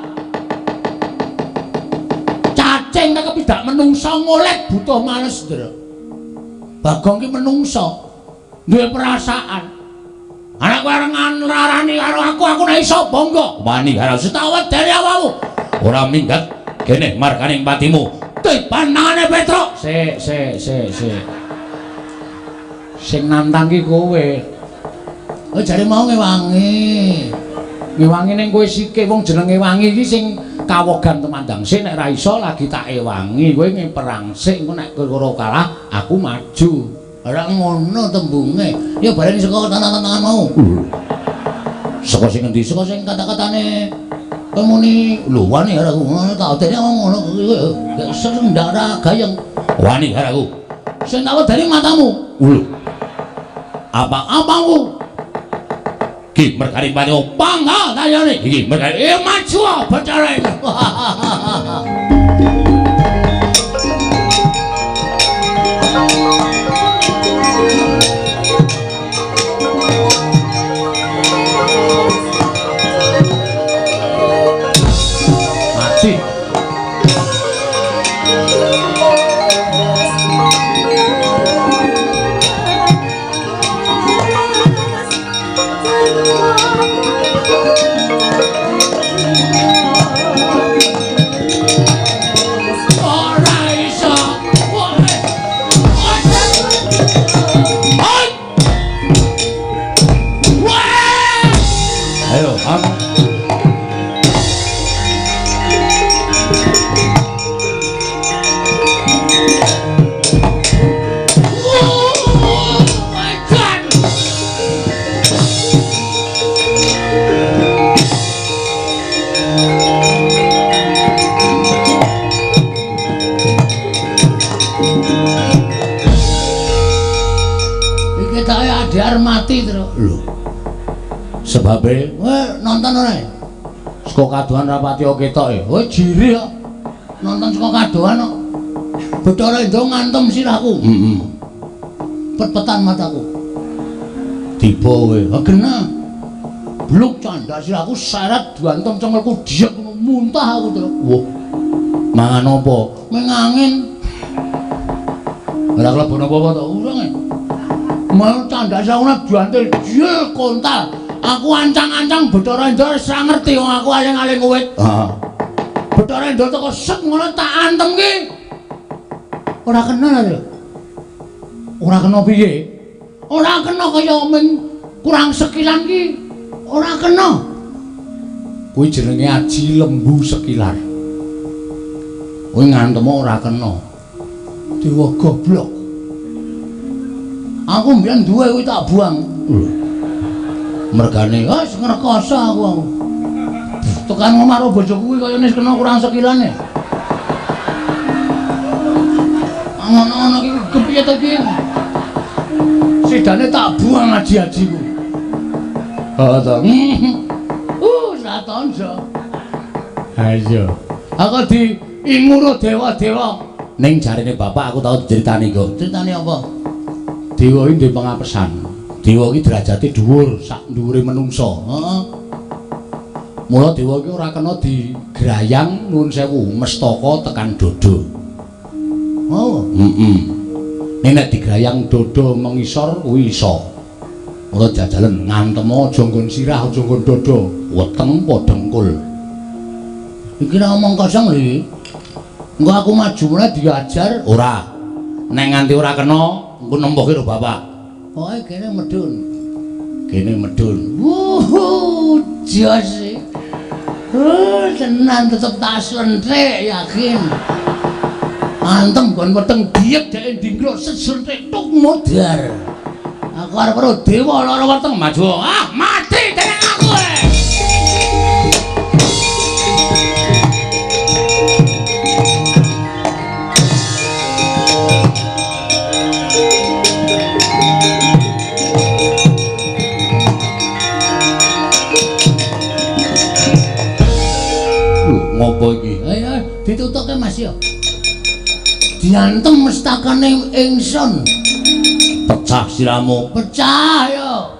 Cacing nek kepidak menungsa ngolek butuh males, Ndra. Bagong ki menungsa, duwe perasaan. Anak kowe arep nglarani karo aku, aku nek iso bangga. Wani karo setawa dari awakmu. Ora minggat kene markaning patimu. Tipanane Petruk. Sik, sik, sik, sik. Sing nantang ki kowe. Oh jare mau ngewangi. Ngewangi ning kowe sike wong jenenge wangi iki sing kawogan temandang sik nek ra iso lagi tak ewangi. Kowe perang sik engko nek kowe kalah aku maju. Ora ngono tembunge. Ya bareng saka tantangan mau. Saka sing endi? Saka sing kata-katane kowe muni lho wani karo aku ngono tak odene ngono gak seneng ndak ora gayeng. Wani karo aku. Sing tak wedeni matamu. Lho. Apa apamu? Ki merkari patimu. Pangga tayane. Iki merkari. Maju Bathara. Ora iso. Ayo, am. Adiar mati terus. Lho. Sebabe kowe nonton ora? Saka kadohan rapati ketok e. Kowe jiri kok. Nonton saka kadohan kok. Bathara Indra ngantem sirahku. Heeh. Pet-petan mataku. Tiba kowe. Ha genah. Bluk candak sirahku seret diantem cengelku diek muntah aku terus. Wah. Mangan apa? Mengangin. Ora klebon apa-apa to. Urung e. Mau candak sirahku diantil jil kontal. Aku ancang-ancang Bathara Indra wis ora ngerti wong aku aling-aling wit. Heeh. Bathara Indra teko sek ngono tak antem ki. Ora kena lho. Ora kena piye? Ora kena kaya ming kurang sekilan ki. Ora kena. Kuwi jenenge aji lembu sekilar. Kuwi ngantem ora kena. Dewa goblok. Aku mbiyen duwe kuwi tak buang. Lho. Mergane wis ngrekoso aku. Tekan omah karo bojoku kuwi kaya wis kena kurang sekilane. Ngono-ngono iki kepiye to iki? Sidane tak buang aji-ajiku. Heeh to. Satonjo. Ha iya. Aku diinguru dewa-dewa. Ning jarene bapak aku tau diceritani kok. Critane apa? Dewa iki ndek pengapesan. Dewa iki derajate dhuwur sak dhuwure menungsa. Heeh. Mula dewa iki ora kena digrayang nuwun sewu mestaka tekan dodo. Oh, heeh. Ning nek digrayang dodo mengisor kuwi iso. Mula jajalen ngantem aja nggon sirah, aja nggon dodo, weteng apa dengkul. Iki ora omong kosong lho iki. Engko aku maju mulai diajar ora. Nek nganti ora kena, engko nempohke karo bapak. Pokoke kene medun. Kene medun. Wuh, jos. Tenan tetep tak slenthik yakin. Antem gon weteng diek dhek ndingkluk slenthik tuk modar. Aku arep karo dewa lara weteng maju. Ah, mati dening aku. Ngopo iki? Ayo ditutuke Mas ya. Diantem mestakane ingsun. Pecah siramu. Pecah ya.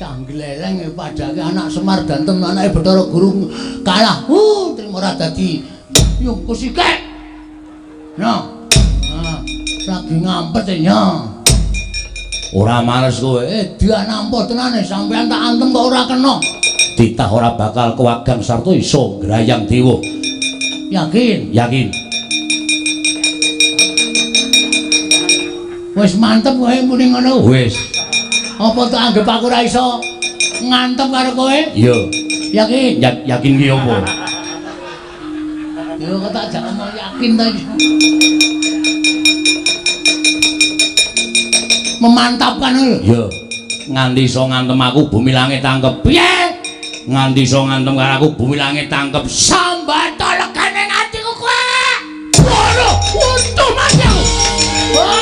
Cah gleleng padake anak Semar dantem anake Bathara Guru kalah. Trimo ora dadi yung kusike. No. Nah, lagi ngampet ya. Ora males kowe. Dia nampa tenane sampean tak antem kok ora kena. Titah ora bakal kewagang sarta iso ngrayang dewa. Yakin? Yakin. Wis mantep kowe muni ngono. Wis. Apa tak anggap aku ora iso ngantem karo kowe? Iya. Yakin? Yakin ki apa? Yo kok tak jak ngomong yakin ta iki. Memantapkan lho. Iya. Nganti iso ngantem aku bumi langit tangkep. Piye? Nganti iso ngantem karo aku bumi langit tangkep. Sambata legane atiku kowe. Waduh, untung mati aku. Wah.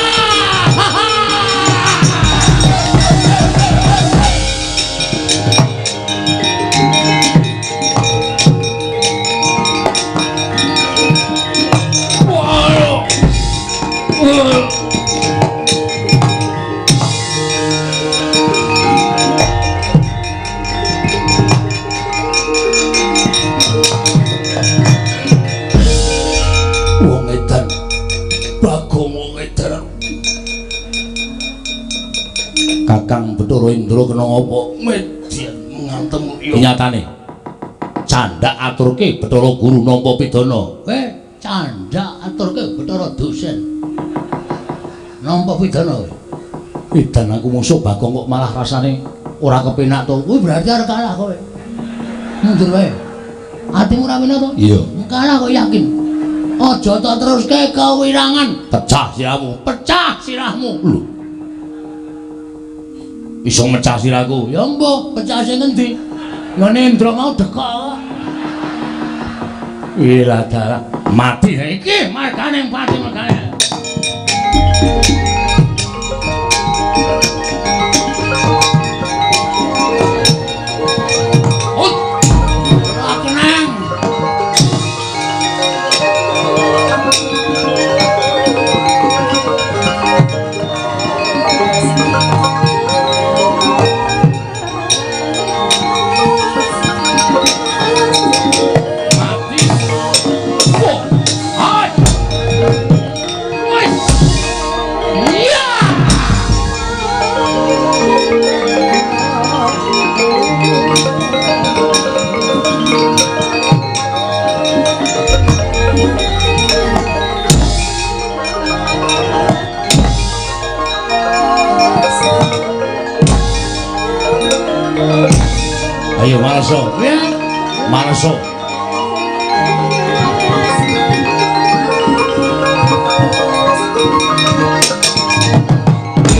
Wong edan. Bagong wong edan. Kakang Bathara Indra kena apa? Median ngantem. Nyatane. Candhak aturke Bathara Guru nampa pidana. Candhak aturke Bathara dosen. Nampa pidana kowe. Edan aku musuh Bagong kok malah rasane ora kepenak to. Kuwi berarti arep kalah kowe. Mundur wae. Atimu ora penak to? Iya. Kalah kok yakin. Aja tok teruske kewirangan. Pecah sirahmu. Pecah sirahmu. Lho. Iso mecah sirahku. Ya mbuh, pecah sing endi? Ngene Indra mau dekok. Wila dalah mati iki margane pati margane. Ayo maleso. Maleso.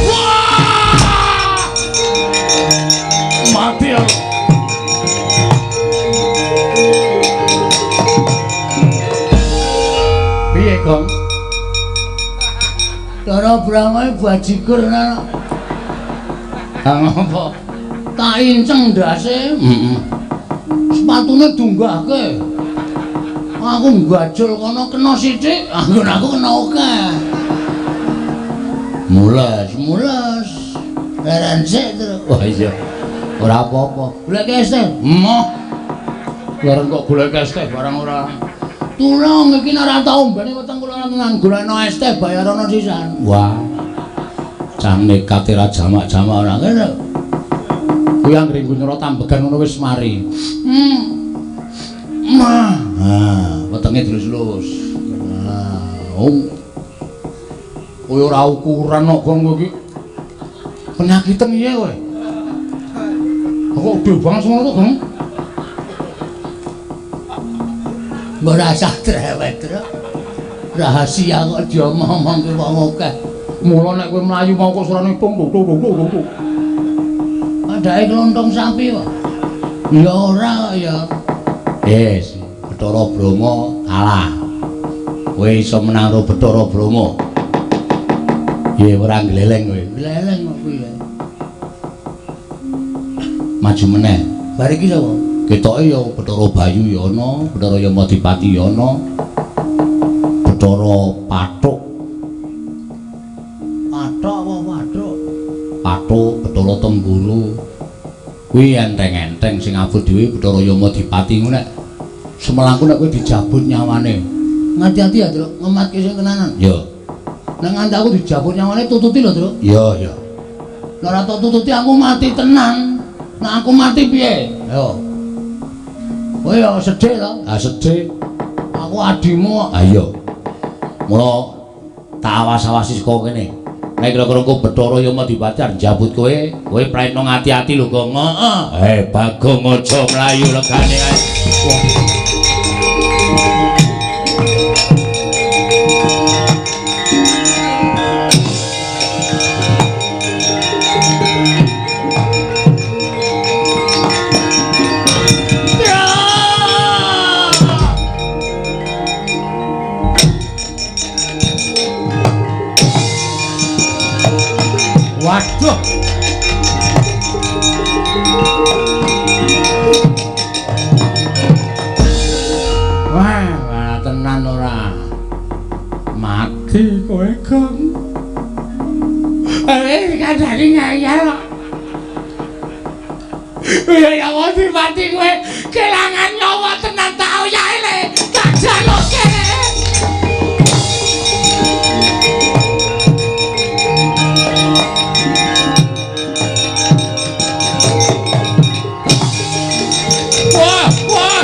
Wah! Mati aku. Piye, Gong? Cara Brahma bajigur nang. Ha ngopo? Tak inceng ndase. Heeh. Sepatune dunggahke. Aku nggajul kono kena sithik, anggon aku kena akeh. Mules, mules. Leren sik terus. Wah iya. Ora apa-apa. Golek es teh. Emoh. Leren kok golek es teh barang ora. Tulung iki nek ora tau ombene weteng kula tenan golekno es teh bayarono sisan. Wah. Cah nekat ora jamak-jamak ora ngene. Kuwi anggere nggo tambegan ngono wis mari. Mah. Ha, wetenge dilus-lus. Nah, oh. Kowe ora ukuran kok Gong kowe iki. Penyakiten piye kowe? Kok gede banget ngono to, Gong? Mbok rasah drewet, Truk. Rahasia kok diomong-omongke wong akeh. Mula nek kowe mlayu mau kok surane tung tung tung tung tung. Padake klontong sapi kok. Ya ora kok ya. Yes, Bathara Brahma kalah. Kowe iso menang karo Bathara Brahma. Piye ora gleleng kowe? Gleleng kok piye? Maju meneh. Bar iki sapa? Ketoke ya Bathara Bayu ya ana, Bathara Yamadipati ya ana. Bathara Pathuk. Pathuk apa Pathuk? Pathuk Bathara Temburu. Kuwi enteng-enteng sing abot dhewe Bathara Yamadipati ngono nek semelangku nek kowe dijabut nyawane. Ngati-ati ya, Truk, ngematke sing tenanan. Ya. Nek nganti aku dijabut nyawane tututi lho, Truk. Iya, iya. Nek ora tok tututi aku mati tenan. Nek aku mati piye? Ayo. Kowe ya sedih to? Ha sedih. Aku adimu. Ha iya. Mula tak awas-awasi saka kene. Nek kira-kira engko Bathara Yamadipati arep njabut kowe, kowe praetno ngati-ati lho, Gong. Heeh. Bagong aja mlayu legane kae. Wah. Waduh. Wah, wah tenan ora. Mati kowe, Gong. Kandhane ngeyel kok. Ya mati mati kowe kelangan nyawa tenan tak oyahe le. Tak jaluke. Wah, wah.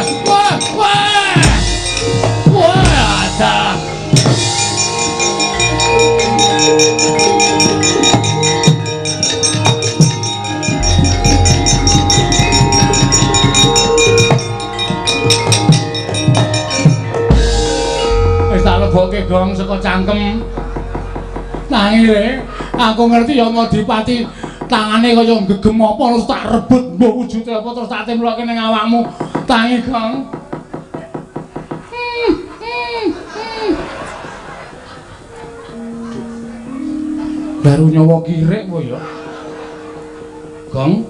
lebokke gong saka cangkem. Tangi le, aku ngerti ya Madipati tangane kaya gegem apa terus tak rebut mbok wujude apa terus tak temlokke ning awakmu. Tangi gong. Baru nyawa kirik kowe ya. Gong.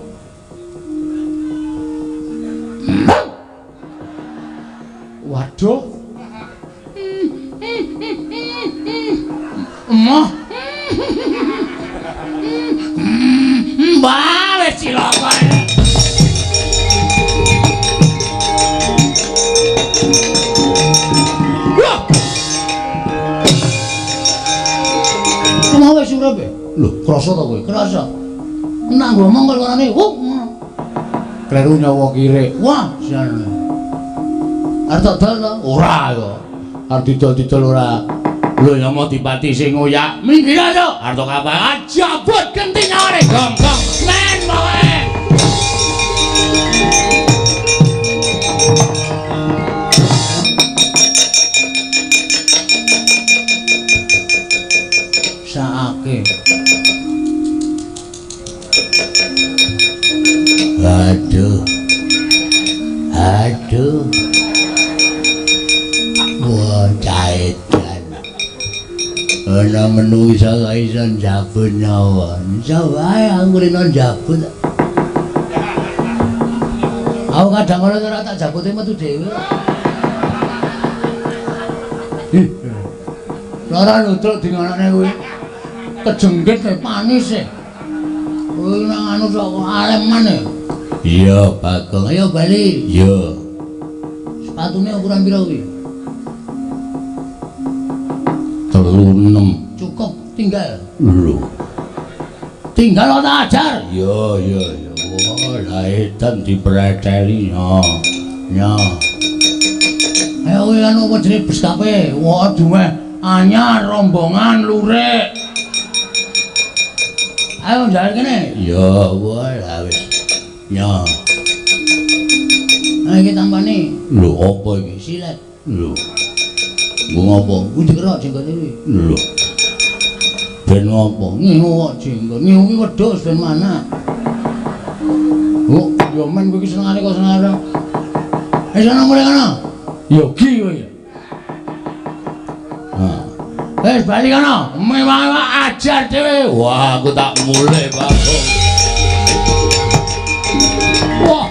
Waduh. Emoh. Mbah wis cilaka. Wah. Mau wis urip e? Lho, krasa ta kowe? Krasa. Nek ngomong kok warane, wuh. Kleru nyawa kirik. Wah, jan. Arep tak dol to? Ora ya. Arep didol-didol ora. Lho ya Madipati sing ngoyak. Minggir aja. Arep kapal jabut genti nyawane gong gong. Men pokoke. Saake. Aduh. Aduh. Wah, caedan. Ana menungsa kok iso njabut nyawa. Iso wae aku rene njabut. Aku kadang kala ora tak jabute metu dhewe. Lara ludruk dingonone kuwi. Kejenggit e panis e. Kuwi nang anu tok aleman e. Iya, Bagong. Ayo bali. Iya. Sepatune ukuran pira kuwi? 36. Cukup tinggal. Lho. Tinggal ora ajar. Iya, iya, iya. Wah, lah edan dipreteli. Ya. Ya. Ayo kuwi anu apa jenenge bus kape? Wah, dumeh anyar rombongan lurik. Ayo njaluk kene. Iya, wah lah wis. Ya. Ayo iki tampane. Lho, apa iki? Silet. Lho. Nggo ngopo? Kuwi dikerok jenggote kuwi. Lho. Ben ngopo? Ngingu kok jenggot. Ngingu kuwi wedhus ben mana. Oh, ya men kowe iki senengane kok senengane. Wis ana mulih kono. Yogi kowe. Ha. Wis bali kono. Mewah ajar dhewe. Wah, aku tak mulih, Bagong. Wah.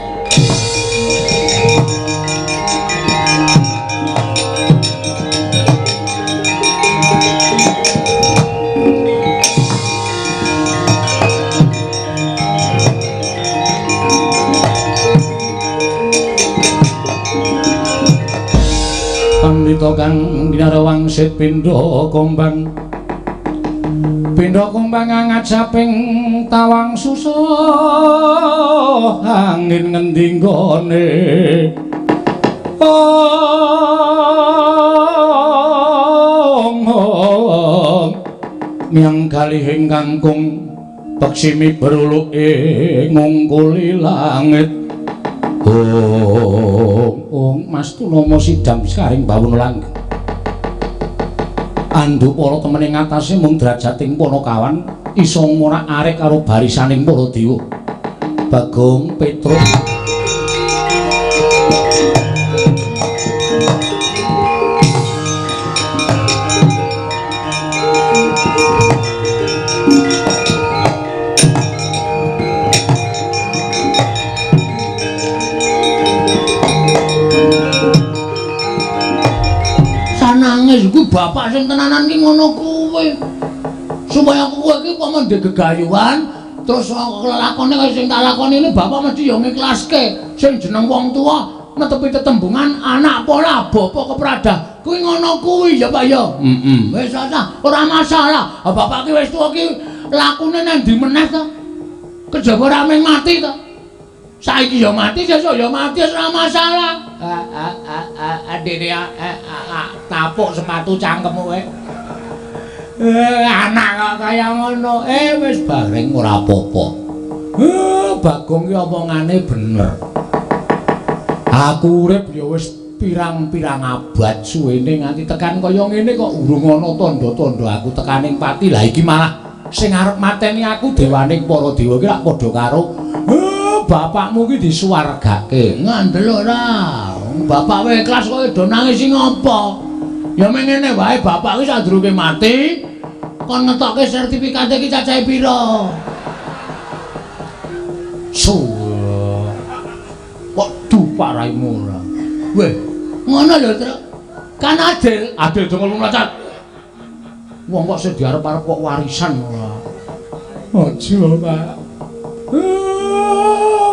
Pandhita kang kinara wangsit pindha kombang. Pindha kombang ngajaping tawang susah angin ngendi nggone. Ong ong miyang kalihing kangkung peksimi beruluke ngungkuli langit. Ong ong Mas Tunomo sidam sekaring bawono langgeng. Andhu para temene ngatasé mung drajating Panakawan iso ngorak-arik karo barisaning para dewa. Bagong Petruk Sanangis iku bapak sing tenanan ki ngono kuwi. Supaya kowe iki upama ndek gegayuhan terus lelakone kaya sing tak lakoni ini bapak mesti ya ngiklaske. Sing jeneng wong tuwa netepi tetembungan anak pola bapak kepradah. Kuwi ngono kuwi ya Pak ya. Heeh. Wis ora masalah. Bapak ki wis tuwa ki lakune nang ndi meneh to? Kejaba ora mung mati to. Saiki ya mati, sesuk ya mati, ora masalah. Adene tapuk sepatu cangkemmu kowe. Anak kok kaya ngono. Wis bareng ora apa-apa. Bagong ki omongane bener. Aku urip ya wis Pirang-pirang abad suwene nganti tekan kaya ngene kok urung ana tandha-tandha aku tekaning pati. Lah iki malah sing arep mateni aku dewaning para dewa iki lak padha karo bapakmu iki disuwargake. Ngandel ora? Bapak wae ikhlas kok do nangis sing apa? Ya mengene wae bapak iki sadurunge mati kon ngetokke sertifikate iki cacahe pira? Suwe. Kok dupak raimu ora? Weh, ngono lho, Truk. Kan adil. Adil dong mlacat. Wong kok sing diarep-arep kok warisan ora. Aja, Pak.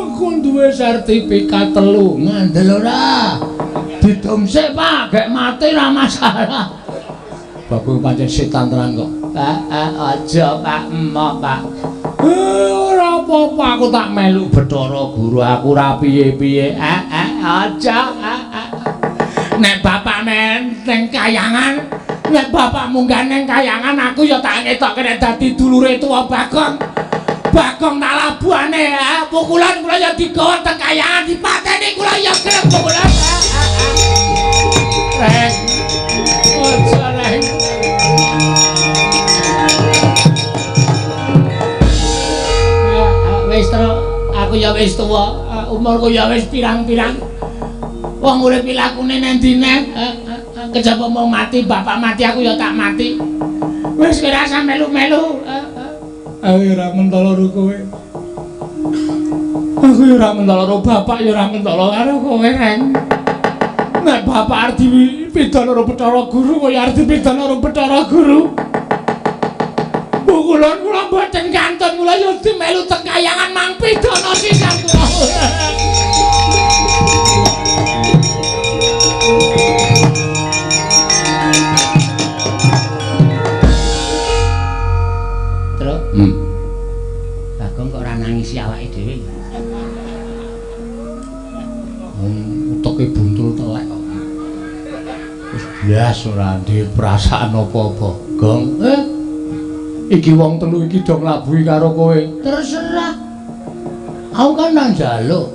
Aku duwe sertifikat 3. Ngandel ora? Didum sik, Pak, gek mati ora masalah. Bagong pancen setan tenan kok. Pak, aja, Pak, emoh, Pak. Ora apa-apa, aku tak melu Bathara Guru, aku ora piye-piye. Aja. Nek bapak ning kayangan, nek bapak munggah ning kayangan aku ya tak ngetokke nek dadi dulure tuwa Bagong. Bagong tak labuhane, pukulan kula ya digawa teng kayangan dipateni kula ya gelem pukulan. Reng. Aja reng. Wis terus aku ya wis tuwa, umurku ya wis pirang-pirang. Wong urip lakune nang ndine, kejaba mau mati, bapak mati aku ya tak mati. Wis kowe ora usah melu-melu. Aku ora mentolo karo kowe. Aku ora mentolo karo bapak, ya ora mentolo karo kowe, Reng. Nek bapak arep dipidana karo Bathara Guru, kowe arep dipidana karo Bathara Guru. Pukulan kula mboten kantun, kula ya dimelu teng kayangan mang pidana sisan kula. Truk. Bagong kok ora nangisi awake dhewe. Uteke buntul telek kok. Wis blas ora duwe perasaan apa-apa. Gong, iki wong telu iki do nglabuhi karo kowe. Terserah. Aku kan nang njaluk.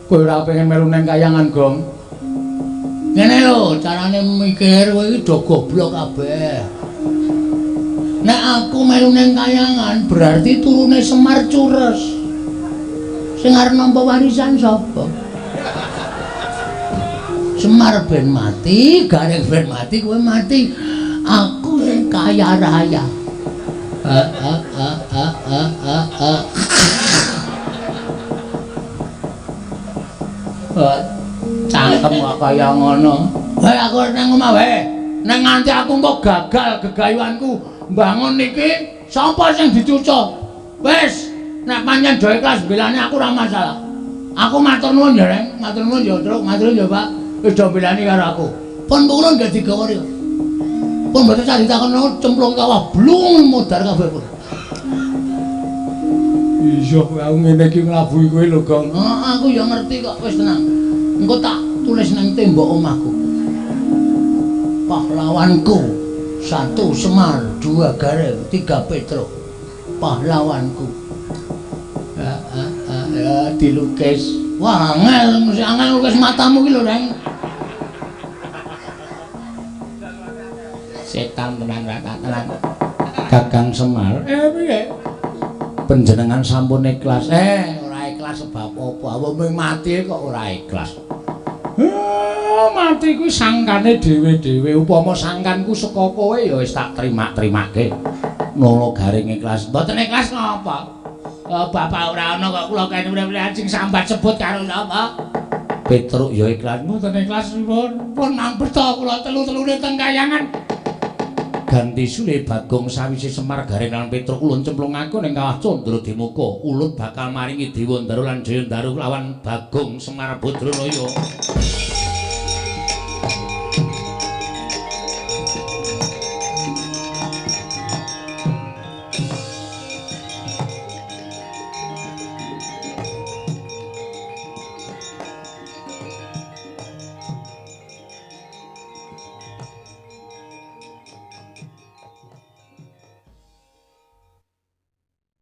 Kowe ora pengen melu nang kayangan, Gong? Ngene lho, carane mikir kowe iki do goblok kabeh. Nek aku melu nang kayangan berarti turune Semar cures. Sing arep nampa warisan sapa? Semar ben mati, Gareng ben mati, kowe mati. Aku sing kaya raya. Cangkem kok kaya ngono. Wae aku nang omah wae. Nek nganti aku engko gagal gegayuanku mbangun iki, sapa sing dicucuk? Wis, nek pancen do ikhlas mbelani aku ora masalah. Aku matur nuwun ya, Reng. Matur nuwun ya, Truk. Matur nuwun ya, Pak. Wis do mbelani karo aku. Pun purun gak digawa rek. Pun mboten sah ditakon cemplung kawah blung modar kabeh pun. Iya, aku ngene iki nglabuhi kowe lho, Gong. Heeh, aku ya ngerti kok, wis tenang. Engko tak tulis nang tembok omahku. Pahlawanku 1 Semar, 2 Gareng, 3 Petruk. Pahlawanku. Ya dilukis. Wah, angel, mesti angel lukis matamu ki lho, Reng. Setan tenan rata tenan. Kakang Semar, piye? Panjenengan sampun ikhlas. Ora ikhlas sebab apa? Wong mati kok ora ikhlas. Mati kuwi sangkane dhewe-dhewe. Upama sangkanku saka kowe ya wis tak terima-terimake. Ngono garing ikhlas. Mboten ikhlas napa? Bapak ora ana kok kula kene urip sing sambat sebut karo sapa? Petruk ya ikhlas. Mboten ikhlas pun. Pun mampeta kula telu-telune teng kayangan. Ganti sule Bagong sawise Semar Gareng lan Petruk ulun cemplung aku ning kawah Candra Dimuka. Ulun bakal maringi Dewa Ndaru lan Jaya Ndaru lawan Bagong Semar Badranaya.